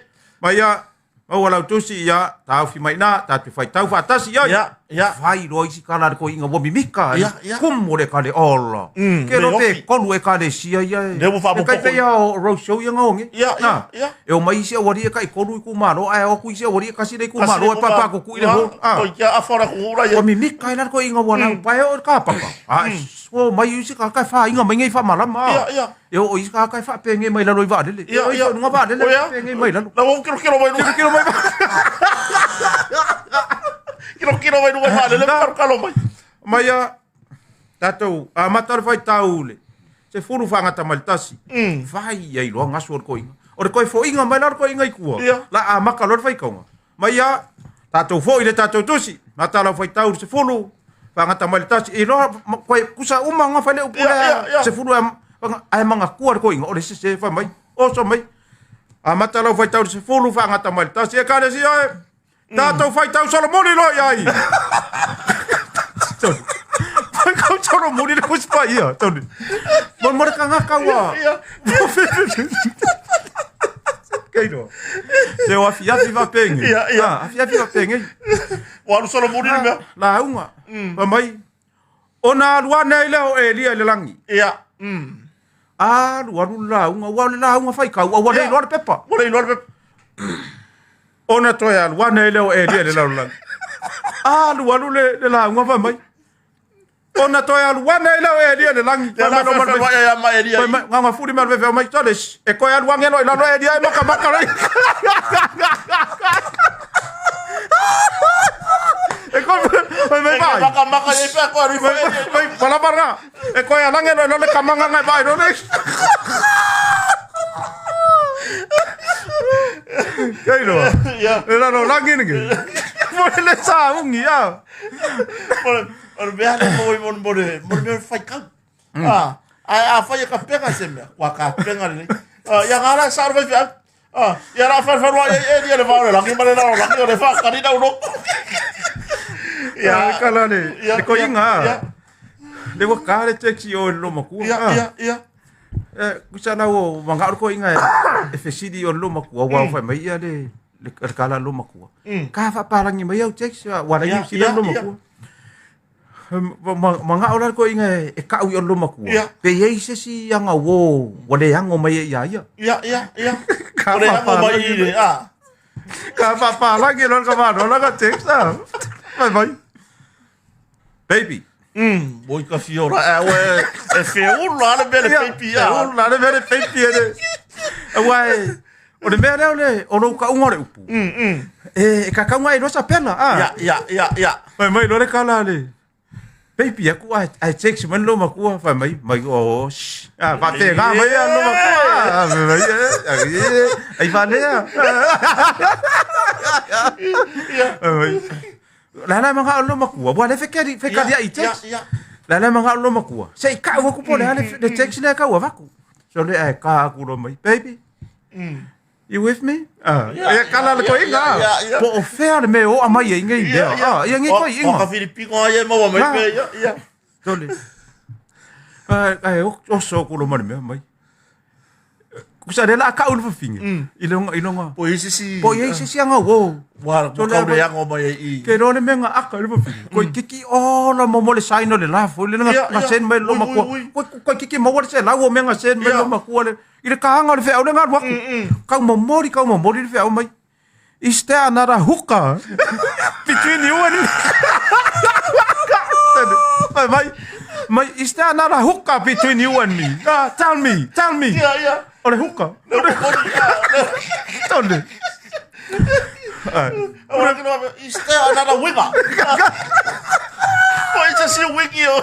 Mai ia, maua lau tusi ia, tāufi mai nā, tātou whaitau whaatasi ia. Ia, ia. Whai loa isi kala le koiiga ua mimika. Ia, ia. Kumu le kale ola. Ke le lo pe ofi. kolu e kale sia ia e. Le ua whaapopoko. E kai pe ia o roadshow ia ngaonge. Ia, ia, Nā. ia. E o mai isi awari e kai kolu i kumalo, ae o ku isi awari e kasi le kumalo, e papa ko kui le ho. Ah. Toi kia awhara ko ura ia. Ua mimika e la le koiiga ua lau pae o le kapaka. Ah, o mai isi ka kai whainga mai ngei whamalama. Ia, ia. E o isi ka kai whaapenge mai lalo i vaalele. Ia, E o ia. isi nga vaalele O ia. whaapenge mai lalo. La wau kilo kilo mai lunga. Kilo mai. Kilo kilo mai lunga whaalele, karo kalo mai. Mai ia, tātou, a mata le whaitau le. Se furu whangata mai le tasi. Whai ia i loa ngasu o le koiiga. O le koi foinga mai la le koiiga i kua. Ia. La a maka loa le whaikaunga. Mai ia, tātou foi le tātou tusi. Mata lau whaitau le se furu. Whangata mai le tasi. I loa, koe kusa uma ngā whai le upu Ia, lea. ia, ia. Se furu e, whanga, ai manga kua le koiiga. O le se se whai mai. O so mai. Amata lau faitau i le 10, faagata mai le 1. Ekalesia e, tatou faitau solomuli loa i ai. Tony. Faitau solomuli le Tusi Paia, Tony. Mo mo le kangaka ua. Kei roa. Se o afiafi faapenge. Ia, ia. Ah, afiafi faapenge. Ua alu solomuli le mea. Lauga. Fai mai, ona alu ane ai lea o Elia i le lagi. Ia. Alu alu le lauga, ua o le lauga faikau, a ua le iloa le pepa. Ua le iloa le pepa. Ona toe alu ane ai lea o Elia i le lalolagi. Alu alu le lauga fai mai, ona toe alu ane ai lea o Elia i le lagi. Ia la fefeloai ai ma Elia. Fai mai, gaga fuli mai le fefeo mai, Toles, e toe alu ane loa i lalo Elia e makamaka loa. E koe, fai mai vai. Makamaka i pe ko ari Fai mai, pala para. E koe alange loa i lalo le kamanga ngai vai loa le. Kei loa. Ia. Le lalolagi nige. Mo le sa ungi a. O le mea le mo mo mo le mo le mea faikau. Ah, a a fai e ka penga se mea. Kua ka penga le. Ah, ia ngala sa ro fai. Ah, ia la fai fai ia e ia le vao le lagi ma le la lagi o le fa ka ni na ulo. Ia kala le le koinga. Ia. Le wa ka le taxi o lo makua. Ia ia ia. Eh, kusa na o manga o koinga e fesili o lo makua wa fai mai ia le le kala lo makua. Ka fa palangi mai au taxi wa la ni sila lo makua. Manga o la koinga e kau i o lo makua. Pe ei se si anga wo wa le ango mai ia ia. Ia ia ia. Ka O le ango mai fapalangi i le ah. Ka fapalangi lo ka ma lo ka text ah. Mai mai. Baby. Moi ka fiora e we e feulu ale mea le baby ia. A. La le mea le baby e le. Ua e o le mea lea o le o lou kauga o le upu. E kakauga e loa sapela ah. Ia ia ia ia. Fai mai lo le kala le. Baby aku ai ai text mai lo makua fai mai mai o shh. Ah fa te ga mai lo makua. Ah mai eh ai fa lea. Ia. Mai. La la manga lo makua. Wa le fekari fekari ai text. Ia. La la manga lo makua. Se i kau aku po le ale le text le kau avaku. So le ai ka aku lo mai baby. You with me? Ah, Ia, e kala le ia, koinga. ia, ia, ia. Po o fea le mea o a mai e ngai mea. Ah, ia ngai O ka koinga. Filipino ai e maua mai Ah. pe ia ia. Tole. Ai ai o o so ku lo mai mea mai. Kusa le la kau le fafinge. I longa i longa. Po i sisi. Po i se sianga wo. Wa Tole kau le a- ango mai i. Ke ro le mea nga aka le fafinge. Koi kiki o la mo mo le sign o le la fo le nga Ia, nga ia. sen mai lo Ui, makua. ui, ui. Koi koi kiki mo le se la wo mea nga sen mai Ia. lo makua le. I le kahanga o le wheau le ngā ruaku. Kau momori le wheau mai. Is there another hooker between you and me? Mai, mai, mai, is there another hooker between you and me? Ah, tell me, tell me. Ia ia. O le hooker. Le momori ia. Tone. Ora ke no is there another winger? Po i sisi wingi o.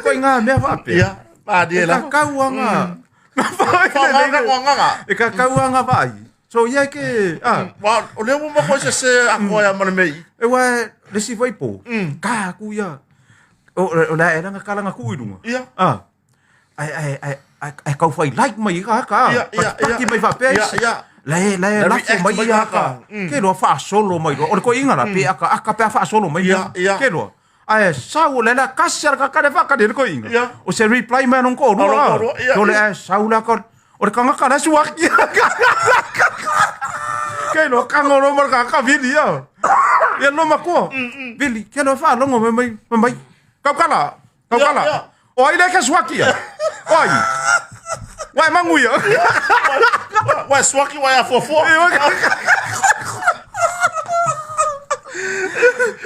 Koe ngā mea whape. Ia. Ma di E la. ka kaua ngā. Fa nganga ko nganga. E ka kaua ngā vai. So ia ke, ah, Wa o le mo ko se se a ko ia ma le mei. e wa le si vai po. Ka ku ia. O o la e ranga kalanga ku i runga. Ia. Ah. Ai ai ai ai ai kau whai like mai ka ka. Ia, ia, ia. Paki mai whapea Ia, isi. ia. Le le Le la react mai mai ia ka. ka. Ke loa whaasolo mai loa. O le ko inga la pe aka aka pe whaasolo mai. Ia, ia. Ke loa. Ai sau le la kasi ara ka kare whakare le ko inga. Ia. O se reply mai non ko non rua. ko rua, ia, Tole ia. ai sau la ka. O le kanga ka suaki. Ke loa kangoro mar ka ka vili ia. Ia lo makua. Vili, ke loa whaalongo mai mai mai mai. Kau kala. Kau Ia, kala. ia. O ai le ke suaki ia. Oi. Wai mangu ia. Wa swaki wa ya fofo.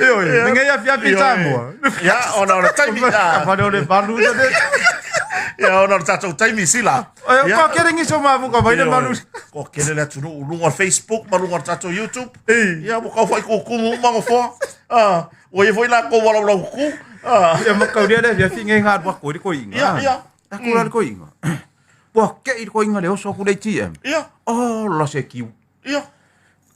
Oi, ninguém ia fiar pizza, amor. Ia, ona o le taimi. A Ia, o le balu da de. ia ona o le tatou taimi sila. Oi, ko querem isso ma vuka vai le balu. Ko kele le atunu u lunga o Facebook ma lunga o le tatou YouTube. Ei. Ia, mo kau fai ko kumu uma ngo foa. Ah, o ia foi la ko wala wala ku. Ah, Ia ma kau dia le fia finge nga wa ko ko inga. Ia, ia. Ta ko la ko inga. Po ke i ko inga le oso ku le TM. ia, Oh, la se kiu. ia.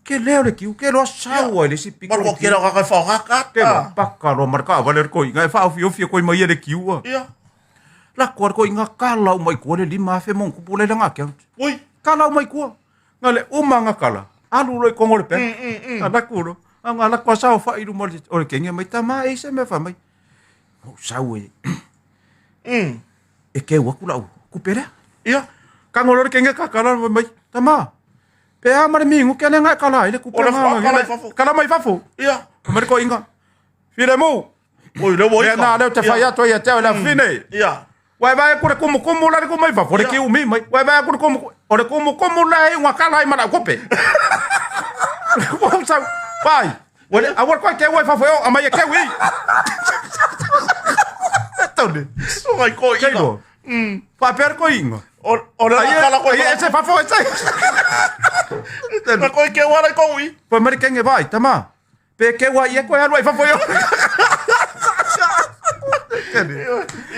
Ke leo le kiu, ke lo sau le si piko. Maru ko kele o kakai whao ngaka. Ke lo paka lo marka va le ko inga e fa ofi ofi ko mai le kiu. Ia. La ko ko inga kala o mai ko le lima fe mon ku pole la nga ke. Ui. Kala uma i tua. Nga le uma nga kala. Alu loa i kogo o le bank. Nga laku loa. A nga laku a saofai i luma o le kenge mai, tama e i se mea fai mai. Ou sau e e keu aku lau kupe lea. Ia. Kago loa le kenge kakala fai mai, tama, pe a ma le migu ke ale nga e kala ai le kupe. O le kala i fafo. Kala mai fafo. Ia. Fai mai le toeaina, Filemu, Oi, le ua mea na lea ou te fai atu ai ia te au i le afafine. Ia. Ua e vaai atu le kumukumu la le kuma i fafo, le kiumi mai. Ua e vaai atu le kumukumu, o le kumukumu la e iuga kala ai ma lau kope. Ua ou sau, vai, ua le, aua le koe keu ai fafo e o, aumai e keu i. Tone. O ngai ko Kei loa. Faapea le koiinga. O le Ai kala koe. Ai ese fafo ese. Na koe keu ala i kou i. Fai mai le kenge vai, tama. Pe keu ai e koe alu ai fafo i o.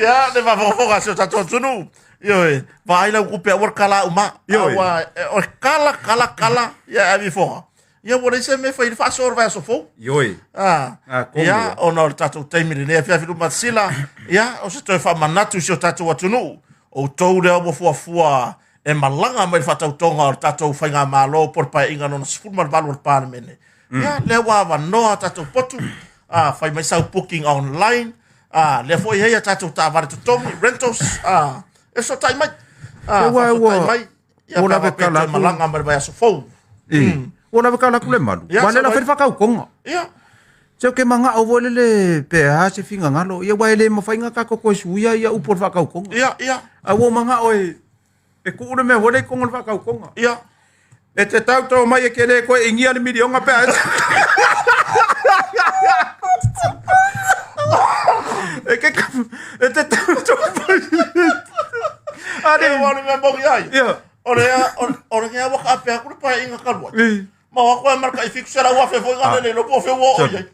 Ia, le mafafofoga se o tatou atunuu. Ioe, vaai lau kupe aua le kala au ma. Ioe. Aua, o le kala, kala, kala, ia e ave i foga. Ia, ua leai se mea e fai i le faasoa o le vaiaso fou. Ioe. Ah, Ah, komu ia, ia. ona o le tatou taimi lenei afiafi luma sila, ia, o se toe faamanatu i si o tatou atunuu. Outou lea ua fuafua e malaga mai le faatautoga o le tatou faigamalo po o le Paeaiga lona 18 o le Palemene. Ia, lea ua avanoa a tatou potu, ah, fai mai sau booking online, ah, lea foi e i ai a tatou taavale totogi, rentals, ah, e fesootai mai. Ah, Ua- faafesootai ua- mai, ia, ua pe a lave faapea kala toe atu. malaga mai le vaiaso fou. I. Ua lave kala atu le malu. Ia, Ua le la sau fai le whakaukonga. Ia, Se o ke mangao foi lele pe a se finagalo. Ia ua e le mawhai ngā kako koe suia ia upo le whakaukonga. ia, ia, A ua mangao e e kuu le mea foi le i kongo le whakaukonga. ia. E te tau tau mai e ke le koe ingia le milionga pe a E ke e te tau tau mai. Ari. E ua le mea maui ai. Ia. O le o le ngea waka apea ku le paeaiga talu ai. I. Ma o aku e marka i fiku sera ua fe foi ngā lele lopo fe ua o iai.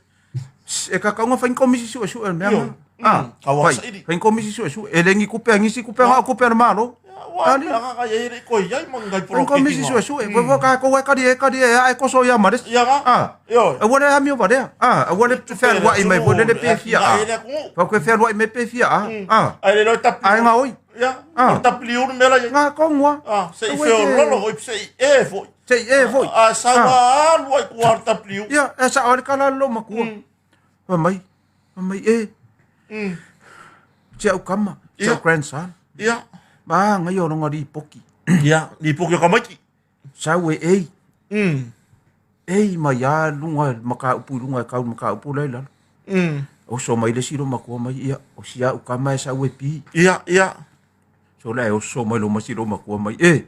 E kakau nga whain komisi sue sue mea Io. nga. Ah, Ka ua whai, saili. whain komisi sue sue. E lengi kupe ngisi kupe nga kupe na malo. Ua Ali. pea ngā ia ere koi iai ma ngai Whain poro komisi sue sue. Wai wai ka ko wai kari e kari e ai koso ia mares. Ia ngā. Ah. Io. A wale ami o varea. Ah, a wale te whea rua i mai wale le pe fia. Ah. Ah. Wha koe whea rua i mai pe fia. Ah. Ah. Ai le loi tapi. Ai ngā oi. Ia. Ah. O tapi uru mela ia. Ngā kongua. Ah, se i Ua feo te- lolo oi se i e foi. Se i e foi. Ah, sa ua alu ai kua tapi uru. Ia, e sa ore kala lo makua. Wha mai. Wha mai e. Te au kama. Te Ia. au grandson. Ia. Ma ngai o longa ripoki. Ia, ni poki o kamaiki. Sau e ei. Ei mai a lunga maka upu i lunga e kau maka upu lai lalo. O so mai le silo makua mai ia. O si au kama e sau e pi. Ia, ia. So la e o so mai lo masilo makua mai e.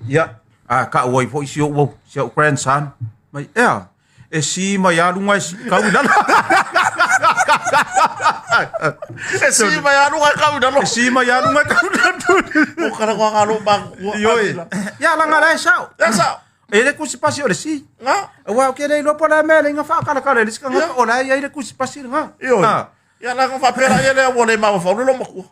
Ia. A ka oi foi si o wau. Si au grandson. Mai ea. E si mai a lunga e si kau i lalo. E si mai alu ai kau i lalo. E si mai a lunga e kau i lalo. O kara kua ngā lo kua. Ioi. Ia langa la e sao. Ia sao. E le kusi pasi o le si. Ngā. Aua o ke lei lopo la mea le inga whaakalakala le sika Ia. ngā o la ia i le kusi pasi le ngā. Ioi. Ah. Ia la ngā whapera ia lea ua le mawa whaule lo makua.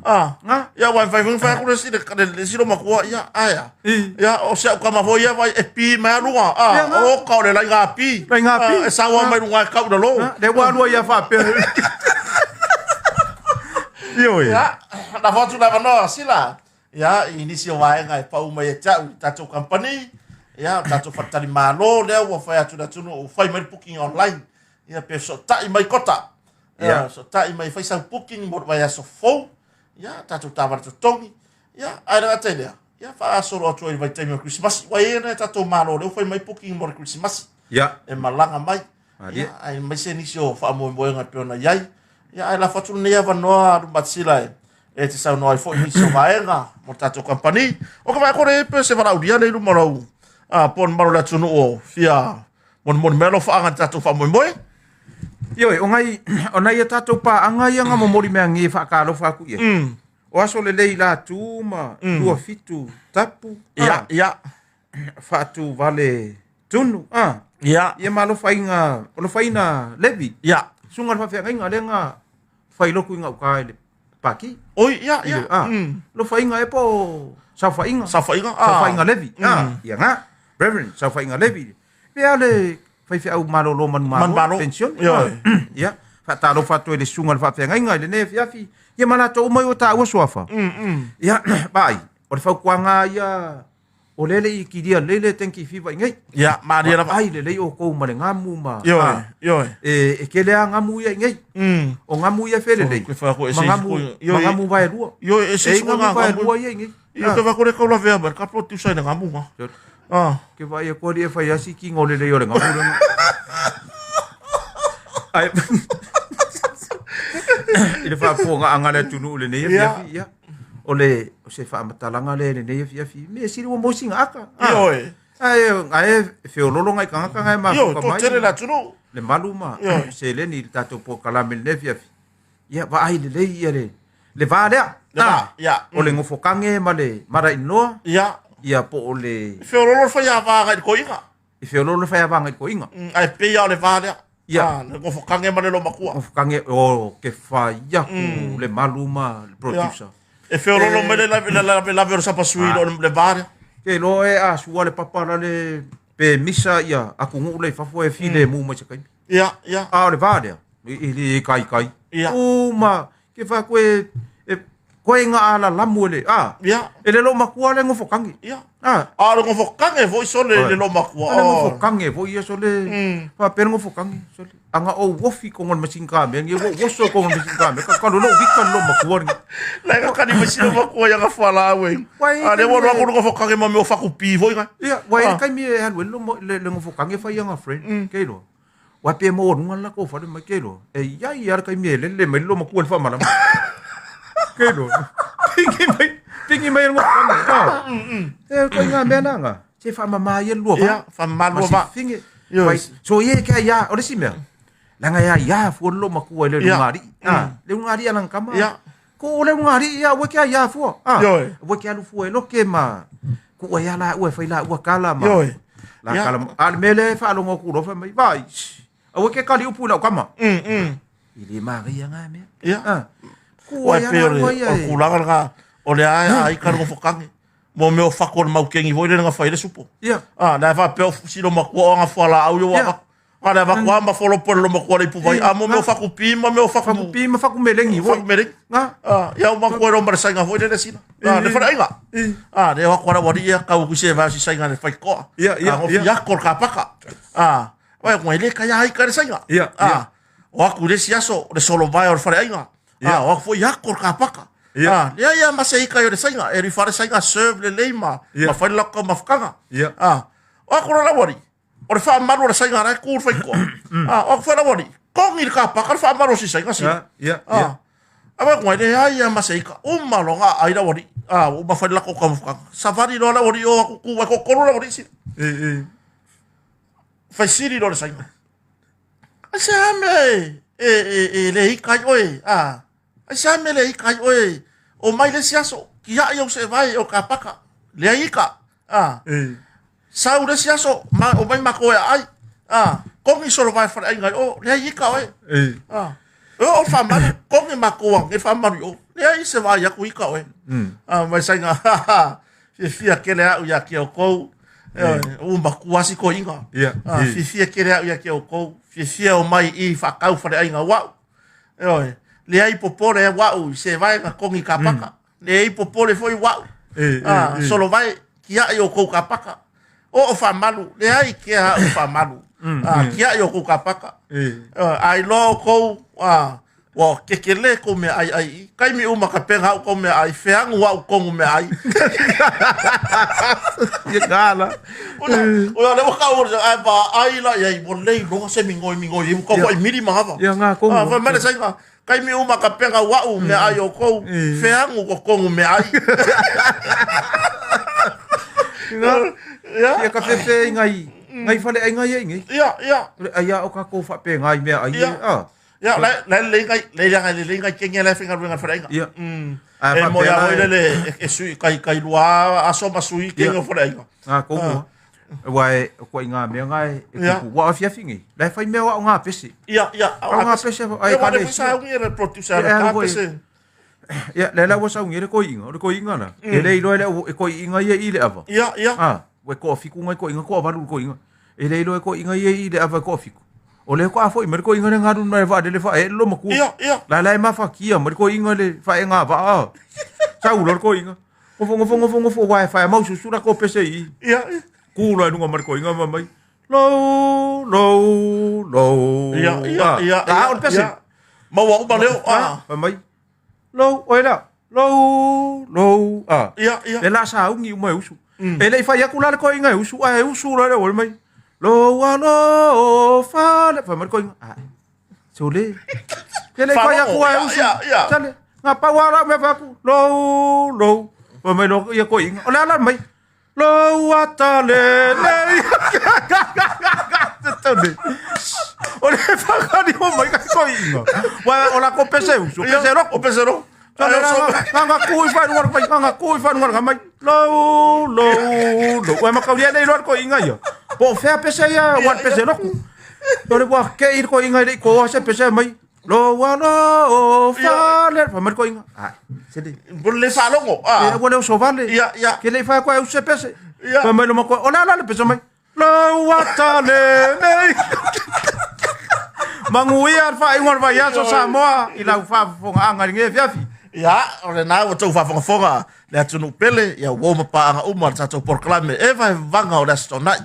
Ah. Ngā. Ia wai whai whai whai le si le le si lo makua ia aia. I. Ia o se au kama foi ia vai e pi mai alunga. Ah, Ia ngā. o ka o le lai ngā pi. Lai ngā pi. Ah, E sawa Ngā. mai lunga e kau na lo. Ah, Le wālua ia whaapea. Ioi. Ia, na whatu na wanoa sila. Ia, i nisi o waenga e pau mai e tau, i tātou company. Ia, tātou whatari mālo, lea ua whai atu na tunu, o whai mai booking online. Ia, pe so tai mai kota. Ia, Ia. so tai mai whai sau booking mo mai aso fou. Ia, tātou tāwara totongi. Ia, ai ranga tēnea. Ia, whaasoro atu ai vai taimi o Christmas. Wai e nei tātou mālo, lea whai mai booking mo le Christmas Ia. e malaga mai. Malie. Ia, ai mai se nisi o faamoemoega e pei ona iai. Ia, ai lafo atu lenei avanoa lumatisila e e te saunoa ai foi nisi o vaega mo le tatou kampani. O ka vaea kore pe se valaaulia le i luma o lau a po o le mamalu o le atunuu o fia molimoli mai alofaaga i le tatou faamoemoe. Ioi, o ngai, o nai a tātou pāanga ia ngā momori mea nge whaakalofa aku ia. O aso le lei la tū ma lua fitu tapu. Ia, ah, ia, Whaatu vale tunu. Ah. ia, Ia ma alofaina, o alofaina levi. ia. Sunga le whawhiangainga le ngā whailoku i ngā uka i le paki. Oi, ia, ia. Ah. Alofainga e po saofaiga. Saofaiga, ah. Saofaiga Levi. Ah, ia ngā. Reverend saofaiga Levi. Pea le faifeau malolo manumalo Manumalo. pension. Ia. Ah. Ia. Faatalofa atu ai le suga le faafeagaiga i lenei afiafi. Ia ma latou uma i o taua suafa. Ia, pai, o le fautuaga ia O lea e le i kilia lelei le dengue fever i inei. Ia, malie lava. Vaai lelei outou ma le gamu ma Ioe, a, ioe. e, e tele lava gamu ia i inei. O gamu ia e felelei Ke whai koe ma se gamu, isi ma gamu vaelua. Ioe, e se E i isi gamu gamu. vaelua ia i inei. Ioe, ke whai koe le kaulavea mai, ka producer i le gamu nga. Ah. Ke vaai aku alii e fai lava si kino lelei o le gamu lena. Ai i le faafofogaaga a le atunuu i lenei afiafi, ia. O le o se faamatalaga lea i lenei afiafi. Mea sili ua maua sina ata. Ah. Ioe. Ae ae feololo nai tagata na e Ioe, mafuta to mai. tele le atunuu. Le malu ma Ioe. seleni i le tatou polokalame i lenei afiafi. Ia vaai lelei ia le le va lea. Le va, ia. O le gofotage ma le marainoa. Ia. Ia po o le Feololo le faiava agai i le toeaina. E feololo le faiava agai i le toeaina. Ae pei lava o le va lea. Ia. Ah, le gofotage ma le loomatua. Gofotage, o ke fai aku le malu ma le producer. E feololo mai le lave le lave lave o le sapasui i lo le va lea. Ke iloa e a sua le papa la le pe misa ia atunuu la i fafo e filemu mai se taimi. Ia, ia. A o le va lea, i le kaikai. Ia. Uma, ke fai aku e, e koe nga alalamu e le, a. Ia. E le loomatua le gofotage. Ia. A. A o le gofotage foi sole le loomatua. A le gofotage foi ia sole. Faapea le gofotage sole. Aga ou ofi i koga o le masini kamea lenei, ua ou oso i koga o le masini kamea, ka alu loa ou vika le loomatua lenei. La e kakali mai si loomatua i aga fualaau e. Uai, A lea ua alu taimi atu le gofotage ma mea o fakupi foi nai. Ia, ua i ai le taimi e alu ai le le gofotage fai aga friend, ke iloa. Ua pei e maualuga le latou fale mai, ke iloa. E i ai lava le taimi e lele mai le loomatua i le faamalama. Ke iloa. Pigi mai, pigi mai e le gofotage. Ah. E ituaiga mea na ga. Se faamama ia le lua va. Ia, faamama le lua va. Ma si fige. Ioe. Fai, so ia e ke aia, o le isi mea, leaga e aia fua le loomatua i le ulugalii. Ah, le ulugalii a lana tama. Ia. Ko o le ulugalii ia, aua e ke aia fua. Ah, Ioe. aua e ke alu fua e loke ma kuʻu ai lava laua e fai laua kala ma. Ioe. La Ia. kala ma. A o le mea lea e faalogo atu loa fai mai, vaai, aua e ke kali upu i lau tama. I le manaia na mea. Ia. Ah, kuʻu Ua ai e pei o lava le laua ia o le e. tulaga lena, o lea e aika le gofotage. Mo mea o fako o le maukeni foi lea na fai ai le supo. Ia. Ah, lea faapea o si loomatua o aga fualaau ia ua Ia. avatu. A lea avatu lava ma folopo e le loomatua le ipuvai. A mo mea o fakupi ma mea o faku Fakupi ma fakumelegi foi. fakumelegi. Na. Ah, ia o matua e ma le saiga foi lea sina. Ah, le faleaiga. Ah, lea o atu ala ualii ia tau atu i se vae o si saiga le faitoa. Ia, ia, Ah, ia. gofi ako le kapaka. Ah, ua e le kai ai ka le saiga. Ia, Ah, ia. o atu i le isi aso o le solovae o le faleaiga. Ia. Ah, o atu foi ako le kapaka. Ia. Ah, lea ia ma se ika i o le saiga. E rifa le saiga serve lelei ma Ia. ma fai le lako mafutaga. Ia. Ah, o atu la ualii, o le faamalu o le saiga la e ku le faitoa. Ah, o atu foi la ualii, kogi le kapaka le faamalu o si saiga sina. Ia, ia, Ah. ia. A wa ngoi le ai ia ma se ika. Uma loga ai la ualii. Ah, uma fai le lako mafutaga. Savali loa la ualii o aku ku ai kokolu la ualii sina. E, e. Fai sili loa le saiga. Ai se a mea e e e e le ika ai oe. Ah. Ai se a mea le ika ai oe. O mai le isi aso, kiaʻi au seʻevae o kapaka. Leai ika. Ah. E. Sau le isi aso, ma, o mai makou e aai. Ah. Kogi solovae faleaiga i o, leai ika oe. E. Ah. E oo faamalu, kogi makou age faamalu i o. Leai se vaai aku ika oe. Ah, mai saiga, fiafia tele a'u ia te outou. Ioe, ua matua si toeaina. Ia, Ah, e. fiafia tele a'u ia te outou. Fiafia o mai i faatau faleaiga o a'u. Ioe, leai popole au a'u i se vaega kogi kapaka. Leai popole foi a'u. E, e, Ah, e. solovae, kiaʻi outou kapaka. Oo faamalu, leai ke a'u faamalu. Ah, kiaʻi outou kapaka. E. Ah, a iloa outou, ah, ua kekelē kou meaai ai i. Taimi uma ka pega a'u kou meaai, feagu a'u kogu meaai. Ia gala. Oia, oia le ua kau o ai va ai la iai, ua lei loa se migoi migoi, ua kau Ia. ai mili ma hava. Ia, ngā kongu. Ah, fai mai le saiga, taimi uma ka pega a'u meaai outou, feagu ko kogu meaai. Ia. Ia, Ia ka fefe i ngai ngai faleaiga ia i nei. ia, ia. O le aia o kākou faapega i meaai Ia. e. Ah. Ia, la la le ngai, le ngai le ngai kenge le faigaluega le faleaiga. Ia. A E mo faapea ia la oi e- le le e sui kai kai lua aso ma sui kenge Ia. o faleaiga. Ngā kongu. Ah. Ua e ko i ngā mea ngā e e Ia. kupu. Ua afiafi nei. La e fai mea o ngā pese. Ia, ia. Au ngā pese ai Ia, ka wa le le sa ungi le producer Ia, le ka foi. pese. Ia, le la ua saungi le koiinga, o le koiinga na. E le iloa le au e koiinga ia i le ava. Ia, ia. Ah, ua toafitu ngai koiinga, toavalu le koiinga. E le iloa e koiinga ia i le ava e toafitu. O le ko afoi mai le koiinga le galu mai le vaalele faaee le loomatua. Ia, ia. La la e mafakia mai le koiinga le faaeega vaa. Sau loa le koiinga. Gofo gofo gofo gofo wa e whaia mau susura ko pese i. Ia. Kū loa i luga ma le koiga ma mai. Lou, lou, lou. Ia, ia, ia. Ah, o le pese. Maua uma leo. Ah. Fai mai. Lou, oi la. Lou, lou. Ah. Ia, ia. Le la saugi uma e usu. E le i fai atu la le koiga e usu, ae usu loa le auali mai. Lou alofa le. Fai mai le koiga. Ah. Sole. Ke le i fai atu ae usu. Ia, ia. Sale. Nga pau lava lau mea fai atu. Lou, lou. Fai mai loa ia koiga. O le a la mai. Lou ata lelei. Tone. O le whakarimo mai ka koiga. Wa o la ko pese usu, pese roko. O pese roko. Tone la nga ku i whanunga mai, nga ku i whanunga mai. Lou, lou, lou. Ua makau ia nei loa koiga ia. Po o fea pese ia, ua pese roko. Tone ua ke i koiga i le ko se pese mai. Lou alofa le. Wha mai koiga. Ai, sele. Mo le faalogo. E Ah. ua le oso vale. Ia, ia. Ke le i whaia koe au se pese. Ia. Fai mai lo makoa, o le ala le pese mai. Lou ata lelei. Manuia le faaiuga o le vaiaso Samoa i lau faafofogaaga i lenei afiafi. Ia, o lena ua tou faafogafoga le atunuu pele, ia uo ma paaga uma le tatou polokalame e vaevaga o le Aso Toonai.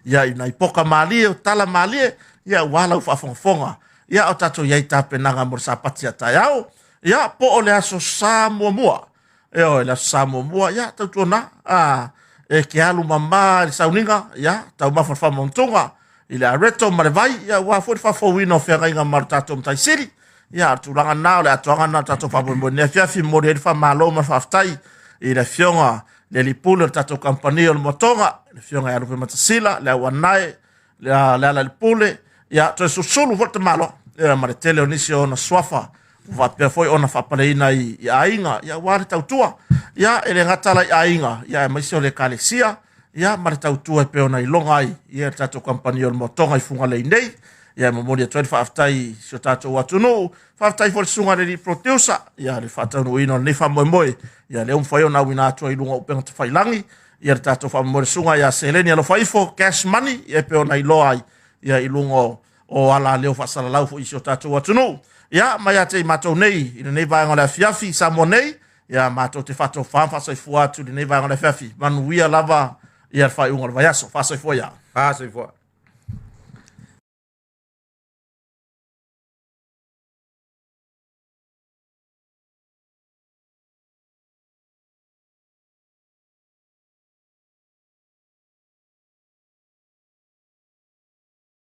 Ia, i nai poka malie o tala malie, ia ua lau faafogafoga. Ia, o tatou i ai tapenaga mo le Sapati a taeao. Ia, po o le Aso Sa muamua. Ioe, le Aso Sa muamua, ia, tautuana, a, e ke alu mamā i le sauniga, ia, taumafa le faamautuga i le areto ma le vai, ia, ua foi le faafouina o feagaiga ma le tatou Matai Sili. Ia, o le tulaga lena, o le atoaga lena o le tatou faamoemoe nei afiafi, momoli ai le faamalo ma le faafetai i le afioga le alii pule o le tatou kamupani o le Moatoga, le afioga ia Lupematasila, le Auanae, le Lealailepule, ia, toe sulusulu foi le tamaloa, ia, ma le tele o nisi o ona suafa ua faapea foi ona faapaleina i aiga, ia, aua le tautua, ia, e le gata la i aiga, ia, aemaise o le ekalesia, ia, ma le tautua e pei ona iloga ai, ia, le tatou kamupani o le Moatoga i Fugalei nei. Ia, e momoli atu ai le faafetai i si o tatou atunuu, faafetai foi i le susuga i le alii producer, ia, le faataunuuina o lenei faamoemoe, ia, lea ua mafai ona auina atu ai i luga o upega tafailagi, ia le tatou faamoemoe le susuga ia Seleni Alofa Ifo, Cash Money, ia, e pei ona iloa ai, ia, i luga o ala leo faasalalau foi i si o tatou atunuu. Ia, mai ia te i matou nei i lenei vaega o le afiafi i Samoa nei, ia matou te faatofa ma faasoifua atu i lenei vaega o le afiafi. Manuia lava ia le faaiuga o le vaiaso. Faasoifua ia. Faasoifua.